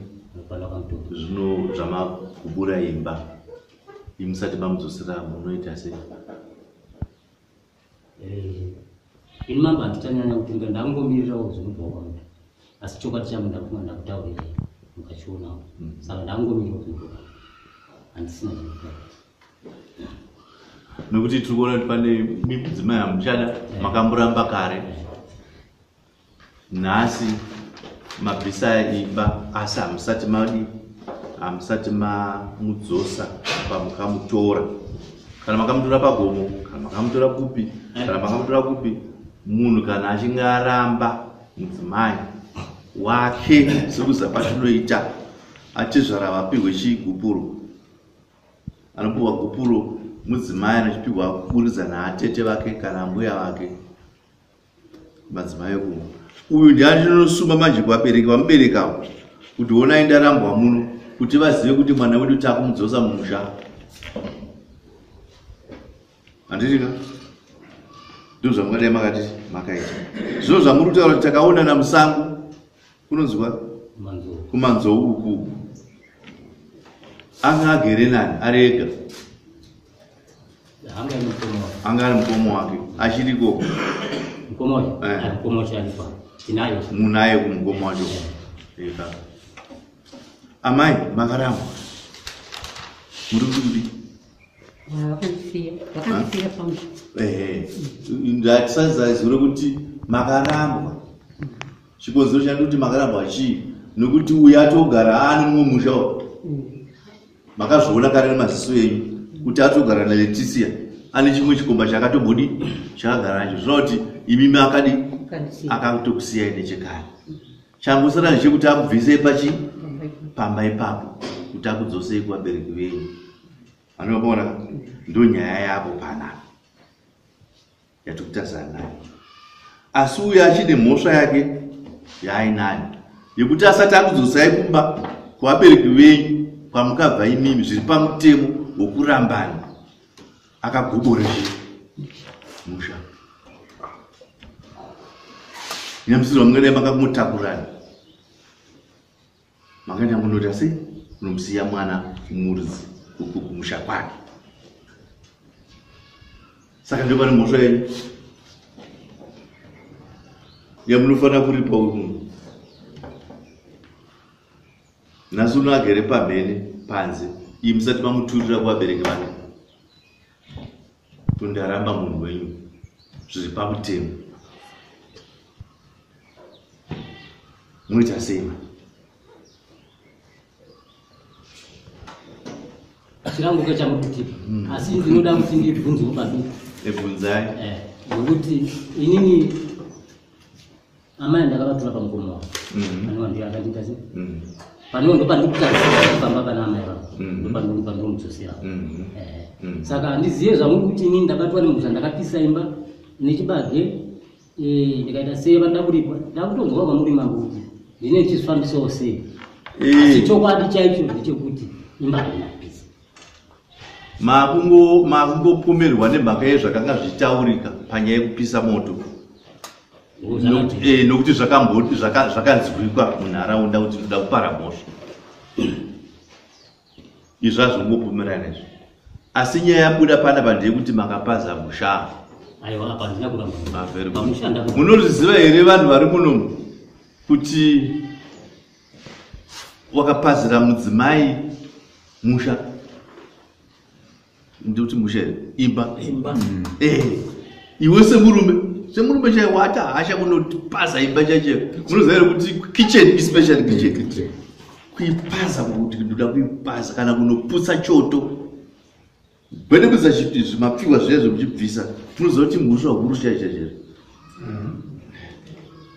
zvino zvamakubura imba imusati mamudzosera munoita sei?
Ini mambo handichanyanya kuti ndangomirirawo zvinobva kwamuda, asi chokwadi changu ndakufunga ndakutaurirai mukachionawo. Saka ndangomirirawo zvinobva kwamuda, handisina zvekutaura.
Nokuti tiri kuona kuti pane mudzimai hamuchada, makamboramba kare. Nhasi mabvisa imba asi hamusati madi, hamusati mamudzosa pamukamutora. Kana makamutora pagomo, kana makamutora kupi, kana makamutora kupi, munhu kana achinge aramba mudzimai wake sekuziva kwatinoita, atezvara vapihwe chigupuro. Anopiwa gupuro mudzimai anochipihwa kuburikidza naatete vake kana mbuya vake, madzimai ekumba. Uyu ndiye anonosuma manje kuvabereki vamuberekawo kuti honai ndarambwa muno, kuti vazive kuti mwana wedu takumudzosa mumusha. Handiti ka? Ndizvo zvamungadai makati makaita. Zvino zvamuri kutaura kuti takaonana musango kunonzwa kumanzou uku. Anga agere nani ari ega? Anga ari mukoma wake achiriko.
Mukoma wacho? Mukoma wacho aripo. Tinaye.
Munaye kumukoma wacho. Eka. Amai makarambwa. Muri kuti kudii?
Vakandisiya, vakandisiya pamusha.
Ndatisazazure kuti makarambwa. Chikonzero chandi kuti makarambwa chii? Nokuti uyu atogara aane mumwe musha uyu. Makazviona kare nemaziso enyu kuti atogara naLeticia ane chimwe chikomba chakatombodi chakagara nacho. Zvinova kuti imimi akadi akatokusiyai nechekare. Changosara ndechekuti akubvisei pachi pamba ipapo kuti akudzosei kuvabereki venyu. Anoona ndo nyaya yavo panapa yatikutazana nayo. Asi uyu achine mhosva yake yaainayo yekuti asati akudzosai kumba kuvabereki venyu kwamukabva imimi zviri pamutemo wokurambana, akagobora Musha. Nyamusiro mungadai makakumutakurani. Makaenda munoita sei? Munomusiya mwana murudzi kumusha kwake. Saka ndio pane mhosva yenyu yamunofanira kuripa uyu munhu. Nhasi uno agere pamhene panze, iyi musati mamuturira kuvabereki vake. Kundaramba munhu wenyu zviri pamutemo. Munoita sei?
Chirango ke chamukutipa. Asi ndinoda kuti ndibvunzewo paduku.
Ebvunzai.
Nokuti inini amai ndakavatora pamukoma wavo. Panova ndiye akandiita sei? Panova ndopandikutarisira kufamba pana amai vangu. Ndopandinomudzosera. Saka handizive zvangu kuti inini ndabatwa nemhosva, ndakapisa imba nechibage, ndikaita sei vanoda kuripwa. Ndakutonzwa kwamuri mambo kuti ndine ndichizvifambisawo sei. Asi chokwadi chaicho ndechekuti imba haina kupisa.
Makungopomerwa nemhaka yezvakanga zvichitaurika panyaya yekupisa moto. Nokuti zvakanzwikwa munharaunda kuti toda kupara mhosva. Izvi hazvingopomerana izvi. Asi nyaya yabuda panapa ndeyekuti makapaza musha.
Aiwa, apa handina kuramba.
Very good.
Pamusha ndakuramba.
Munozviziva here vanhu vari munomu kuti wakapazira mudzimai musha? Ndikuti musha here? Imba.
Imba.
Iwe semurume chaiye wata hasha kunopaza imba chaiyo. Munoziva here kuti kitchen, especially kitchen. Kuipaza kuti ndoda kuipaza kana kunoputsa choto. Kwete kuisa zvimapfihwa zviya zvekuchibvisa. Munoziva kuti mhosva huru chaiyo chaiyo.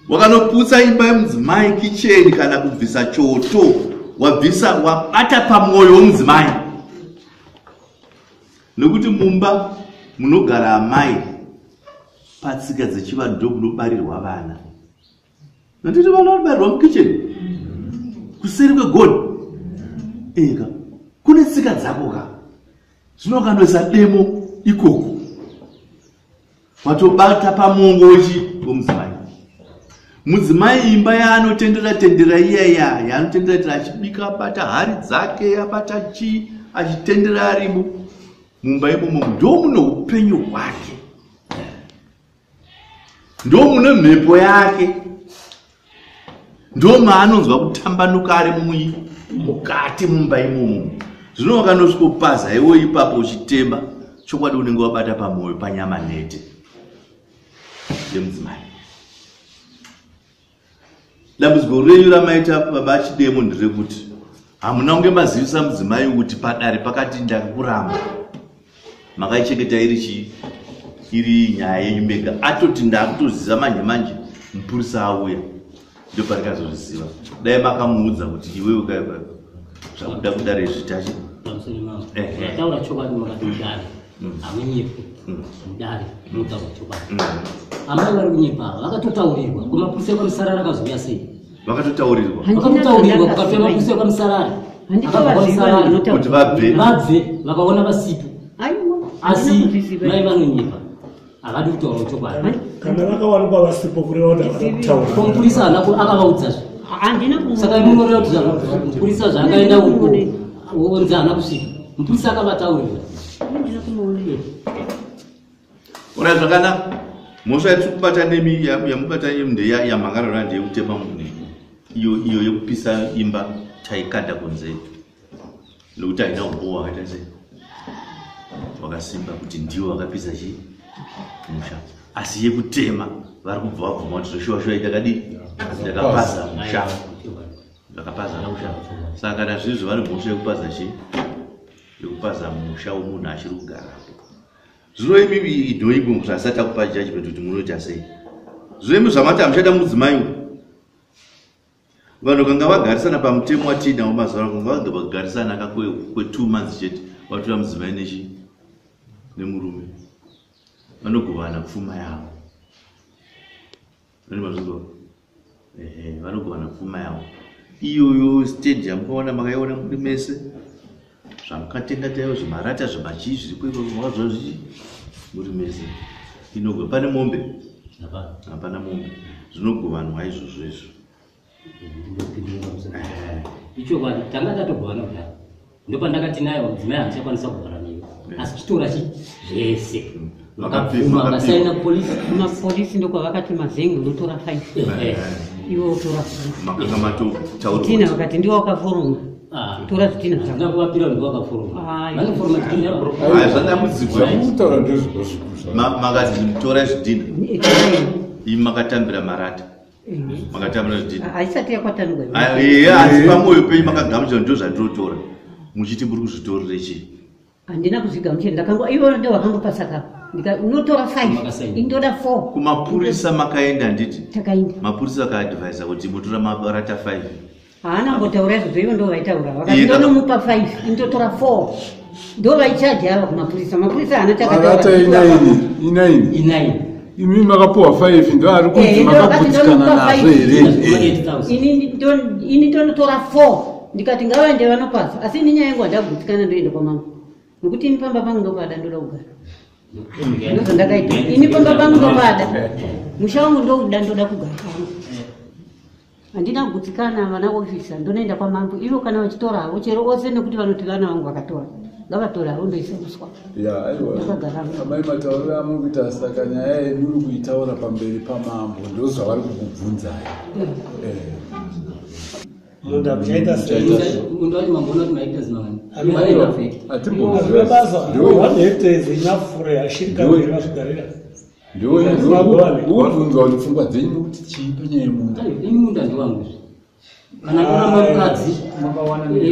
Wakanoputsa imba yemudzimai kitchen kana kubvisa choto, wabvisa wabata pamwoyo wemudzimai. Nekuti mumba munogara amai patsika dzechivanhu ndo munobarirwa vana. Nanditi vana vanobarirwa mukitchen kuseri kwegoni. Eka kune tsika dzako ka. Zvino ukanoisa demo ikoko watobata pamongo wemudzimai. Mudzimai imba yaanotendera tendera iya iya yaanotendera tendera achibika, abata hari dzake, abata chi, achitendera arimo mumba imomo, ndo mune upenyu hwake, ndo mune mhepo yake, ndo maanonzwa kutambanuka ari mukati mumba imomo. Zvino wakanosvikopaza iwe ipapo uchitema, chokwadi unenge wabata pamwoyo panyama nhete yemudzimai. Dambudziko renyu ramaita baba Chidemo nderekuti hamuna kunge mazivisa mudzimai kuti padare pakati ndakuramba. Makaichengeta iri chii? Iri nyaya yenyu mega. Atoti ndakutoziva manje manje mupurisa auya. Ndoparikazozviziva. Dai makamuudza kuti iwewe kai kai zvakuda kudare izvi tachi.
Pamusoro mambo. Mataura chokwadi makati mudare. Hamunyepi. Mudare munotaura chokwadi. Amai vari kunyepa ava vakatotaurirwa kumapurisa ekwaMusarara akazouya sei?
Vakatotaurirwa.
Vakatotaurirwa kukafira mapurisa ekwaMusarara. Akabva kwaMusarara.
Kuti vabve.
Vabve vakaona vasipo.
Aiwa.
Asi mai vanonyepa. Havadi kutaura chokwadi.
Kana vakawanikwa vasipo kureva kuti havana kutaura.
Ko mupurisa haana akavaudza zve.
Handina kuona.
Saka munoreva kuti mupurisa zvaakaenda uko onzi haana kusvika. Mupurisa akavataurira.
Handina kumuona.
Ora zvakanaka. Mhosva yatiri kubata nemi yamubata nemi ndeya yamhangarara ndeyekutema munhu. Iyo yekupisa imba taikanda kunze. Nokuti haina umbowo wakaita sei? Wakasimba kuti ndiwo wakapisa chii? Musha. Asi yekutema vari kubva vabvuma kuti zvoshuwa shuwa ndakadii? Ndakapaza musha. Ndakapaza musha. Saka kana zviri zvavari mhosva yekupaza chii? Yekupaza musha wemunhu achiri kugarapo. Zvino imi idhoipo zvasati akupa judgment kuti munoita sei? Zvino imi zvamati hamuchada mudzimai uyu. Vanhu kanga vagarisana pamutemo watiinawo mazuva ano, kanga vagarisana ka kwe 2 months chete, vatora mudzimai nemurume. Vanogovana pfuma yavo. Vane mazvinzwa? Ehe, vanogovana pfuma yavo. Iyoyo stage yamukaona makaiona muri mese. Zvamukatenga taiwo zvimarata zvimachii zviri kuiko makazviona zvichi. Muri mese inogwa pane mombe? Hapana mombe. Zvinogovanwa izvozvo izvo.
Ichokwadi tanga tatogovana kudaro. Ndopandakati naye mudzimai handichakwanisa kugara newe. Asi chitora chi zvese. Vakabvuma vakasaina polisi.
Mapolisi ndokwavakati mazengu unotora 5. Iwe wotora 4.
Makanga matotaura.
Zvitina vakati ndiwo wakaforoma. Tora zvitina zvako.
Ndakuvapira ndiwo wakaforoma. Vanoforoma zvitina.
Hayi, zvadambudziko.
Zvamukutaura ndezviko
Makati tora zvidhina. Imi makatambira marata. Makatambira zvidhina.
Haisati yakwatanurwa.
Eya, asi pamwoyo penyu makagamuchira ndo zvandinotora. Muchiti muri kuzvitorere chii?
Handina kuzvigamuchira ndakango ivo ndo vakangopa saka ndika unotora 5 indoda 4.
Kumapurisa makaenda handiti?
Takaenda.
Mapurisa akaadvisa kuti mutora marata 5.
Haana kumbotaura izvozvo ivo ndo vaitaura vakati
Iye kana-
ndonomupa 5 indotora 4. Ndo vaichaji ava kumapurisa. Mapurisa haana
Marata
chakataura.
inaini inaini
inaini
imi makapuwa 5 ndo ari kunzi
Eh, ndo vakati
makagutsikana
ndonomupa
nazvo
5.
here?
Ini ndonotora 4 ndikati ngavaende vanopasa asi ini nyaya yangu handagutsikana ndoenda kwamambo nokuti ini pamba pangu ndopada ndoda kugara ndozvandakaita ini pamba pangu ndopada musha wangu ndouda ndoda kugara pangu handina kugutsikana vana ofisa ndonoenda kwamambo ivo kana vachitora havo chero ose nekuti vanoti vana vangu vakatora ngavatora havo ndoisa uswa
Ya, aiwa.
Ndakagara.
Amai matauriro amuri kuita saka nyaya yenyu muri kuitaura pamberi pamambo ndozvavari kukubvunzai. Eh.
Munda muchaita sei?
Munda wacho mamboona kuti mahectares mangani?
Aiwa.
Atimbozviziva.
Hazvina basa.
Ndiwo-
One hectare is enough for a shirika
Ndiwo-
kuti vazvigarira.
Ndokubvunzwa kuti pfungwa dzenyu mukuti chii panyaya yemunda.
Ini munda ndewangu izvi. Kana ndaramba mukadzi,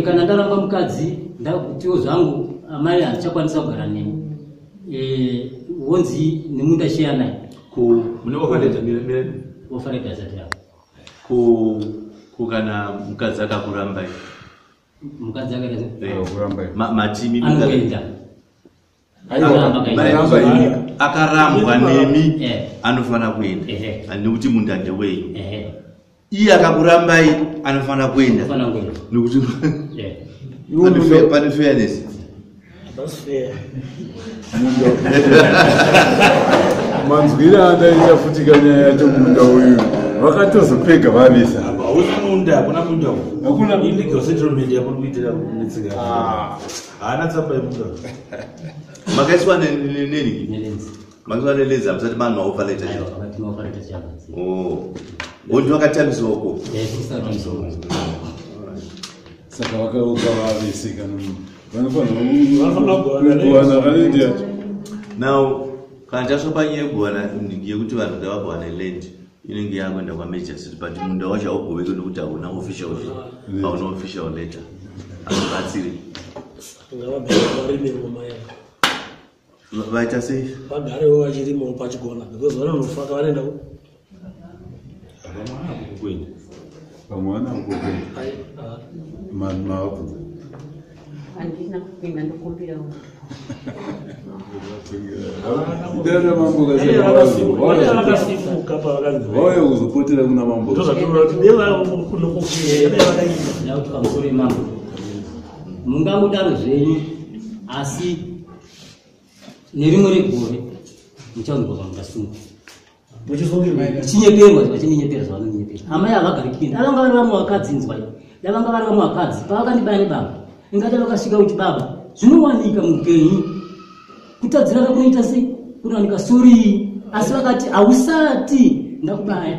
kana ndaramba mukadzi ndakutiwo zvangu amai handichakwanisa kugara nemi. Wonzi nemunda shiyanai.
Ku mune offer letter mire mire.
Offer letter asati yavo.
Ku ku kana mukadzi akakurambai.
Mukadzi akaita
Akakurambai.
Matimi
Anoenda.
Akaramba
Akaramba imi.
Akarambwa nemi
Eh.
anofanira kuenda. Nekuti munda ndewenyu.
Ehe.
Iye akakurambai anofanira kuenda.
Anofanira kuenda.
Nekuti
Eh.
pane fairness.
That's fair.
Manzwire andaita futi kanyaya yacho munda uyu vakatozopega vavisa.
Hausi munda, hakuna munda.
Hakuna
illegal settlement yamuri kuitira kunetseka. Haana tsamba yemunda.
Makaiswa neni? Makaiswa nelenzi hamusati mane maoffer letter chete.
Vakati maoffer letter chavo.
Oh. Wondi vakatambiswa uko.
Saka vakauka vavese kana
Vanofanira kugovana
vanofanira kugovana land yacho.
Now, kana tasvika panyaya yekugovana yekuti vanhu ngavagovane land inenge yakuenda kwamajor city but munda wacho haugoveki nekuti hauna official hauna official letter haubatsiri
Ngavagare varimewo mai ava.
Vaita sei?
Vagarewo vachirimawo pachigona because vanonofa vanoenda ku
Vamwe vana kukwenda.
Ai, ah.
Mavabvunza.
Handina kupinda ndokumbirawo.
Dare mambo
Vakasimuka pavakanzi
vauya kuzopotera kuna mambo.
ndozvatinoona kuti dai vakunokuya dai vakaita
Ndakuti pamusoro yemambo. Mungangodaro zvenyu asi nerimwe regore muchaonekwa pamukasungwa.
Muchisungirwa.
Chinyeperwa vachindinyepera zvavanondinyepera. Amai havagari kuenda. Avanga vari vamwe vakadzi inzwa iyi. Davanga vari vamwe vakadzi pavakandibaya nebaba. Ingati vakasvika kuti baba zvinowanika muupenyu. Kutadzirana kunoita sei? Kunowanika sori. Asi vakati hausati ndakubaya.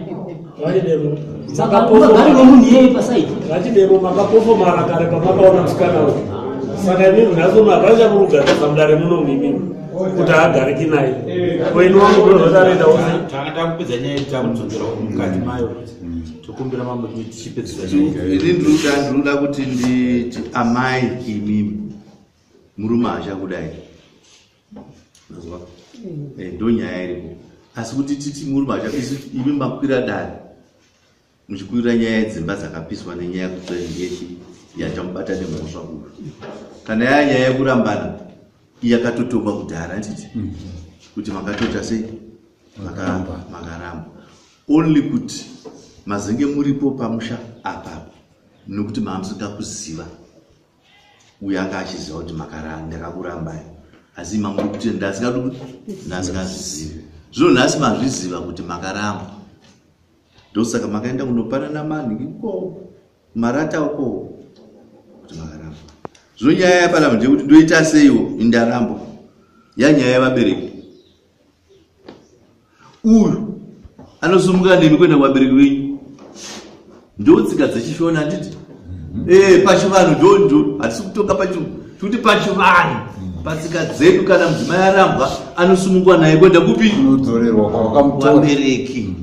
Vachidero.
Saka ungagari nomunhu iyeye pasaidi.
Vachidero makapofomara kare pamakaona musikana uyu. Saka imimi nhasi uno hapana chamurikugarisa mudare muno imimi kuti haagariki naye. Wenu wangu ndozvataroita wose.
Tanga takupedza nyaya yedu takudzokera mukati mayo. Tokumbira mambo kuti tichipedzisa nyaya.
Ini ndinoda kuti nditi amai imimi murume haachakudai. Mazwa? Ndo nyaya iripo. Asi kuti titi murume hacha isu imi makwira dare muchikwira nyaya yedzimba dzakapiswa nenyaya yekutsva yachamubata nemhosva uyu. Kana yaya nyaya yekurambana yakatotongwa kudhara handiti? Kuti makatoita sei? Makaramba. Only kuti mazenge muripo pamusha apapo nekuti maamusingakuziva uyo anga achiziva kuti ndakakurambai. Asi mamuri kuti ndasingazvizivi. Zvino nhasi mazviziva kuti makarambwa. Ndosaka makaenda kunopanana manhi ikoko, marata uko, kuti makarambwa. Zvino nyaya yapanapa ndeyekuti ndoita seiwo indarambwa. Yanyaya yevabereki. Uyu anosumuka nemi kuenda kuvabereki venyu. Ndotsika dzechishona handiti? Pachivanhu ndo hatisi kutonga pachirungu. Tikuti pachivanhu patsika dzedu kana mudzimai arambwa anosumukwa naye kuenda kupi?
Unodzorerwa kwavakamutora.
Vabereki.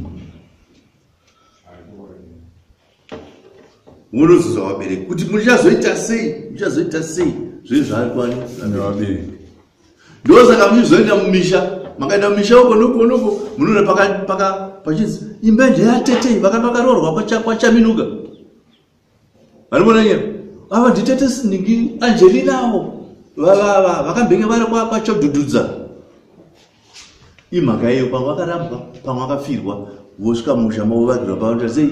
Munozodza vabereki kuti muchazoita sei, muchazoita sei zvinhu zvaari kwani
nevabereki.
Ndosaka muchizoenda mumisha, makaenda mumisha uko noko noko munoona paka pachinzi imba ndeyatete vakanga vakaroorwa kwaChaminuka. Vanobona nyaya ava nditete Siniki Angelina avo vakambenge vari kwaChodhudhudza. Imhaka iyo pamwe vakarambwa, pamwe vakafirwa, vosvika mumusha mavo vavakirwa pavanoita sei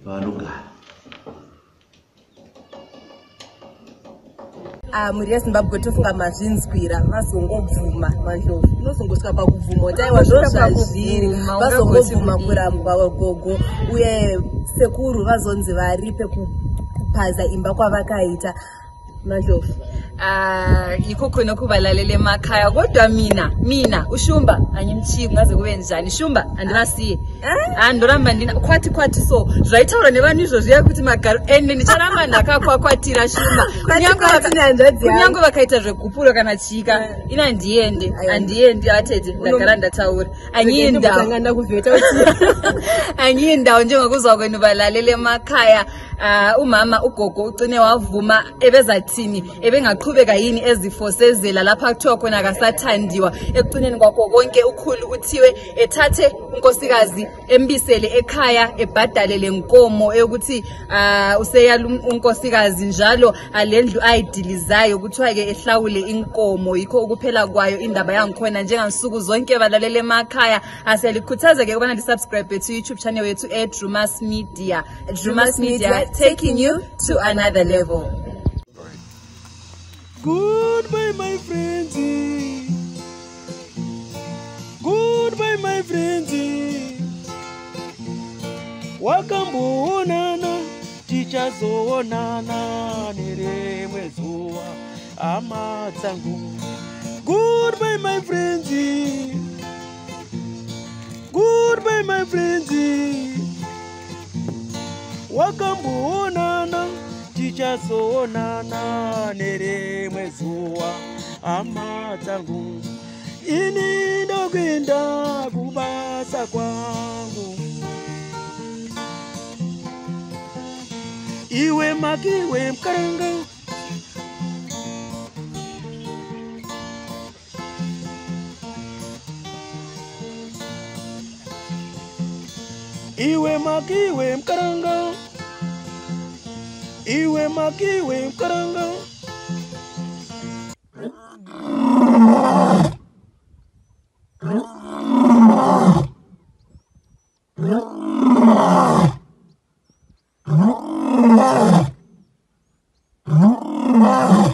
pavanogara.
Mhuri yeZimbabwe tofunga mazvinzwira, vazongobvuma Mandlovu unozongosvika pakubvuma kuti aiwa ndo zvazviri, vazongobvuma kurambwa gogo uye sekuru vazonzi varipe kupaza imba kwavakaita. Mandlovu
Yikho khona ukubalalela emakhaya kodwa mina uShumba angimthiyi kungaze kube njani. Shumba andivasiye. Ndoramba ndina kwati kwati so zvaitaura nevanhu izvozvo iya kuti magaro ende ndicharamba ndakakwakwatira Shumba. Kunyange vakaita zvegupuro kana chika ina ndiende andiendi atete ndagara ndataura angiyindawo njengokuzwa kwenu balalele emakhaya. Umama ugogo ucine wavuma ebezathini ebengaqhubeka yini ezifosezela lapha kuthiwa khona akasathandiwa. Ekucineni kwakho konke ukhulu uthiwe ethathe unkosikazi embisele ekhaya ebhadale le nkomo eyokuthi useyala unkosikazi njalo alendlu ayidilizayo kuthiwa ke ehlawule inkomo. Yikho ukuphela kwayo indaba yangikhona njengansuku zonke balalele emakhaya. Asiyalikhuthaza ke ukubana li-subscribe to YouTube channel yethu eDrewmas Media. Drewmas Media, taking you to another level.
Goodbye my friends. Goodbye my friends. Wakamboonana tichazoonana nerimwe zuva hama dzangu. Goodbye my friends. Goodbye my friends. Wakamboonana tichazoonana nerimwe zuva hama dzangu. Ini ndokuenda kubasa kwangu. Iwe makiwe mkaranga. Iwe makiwe mkaranga. Iwe makiwe mkaranga.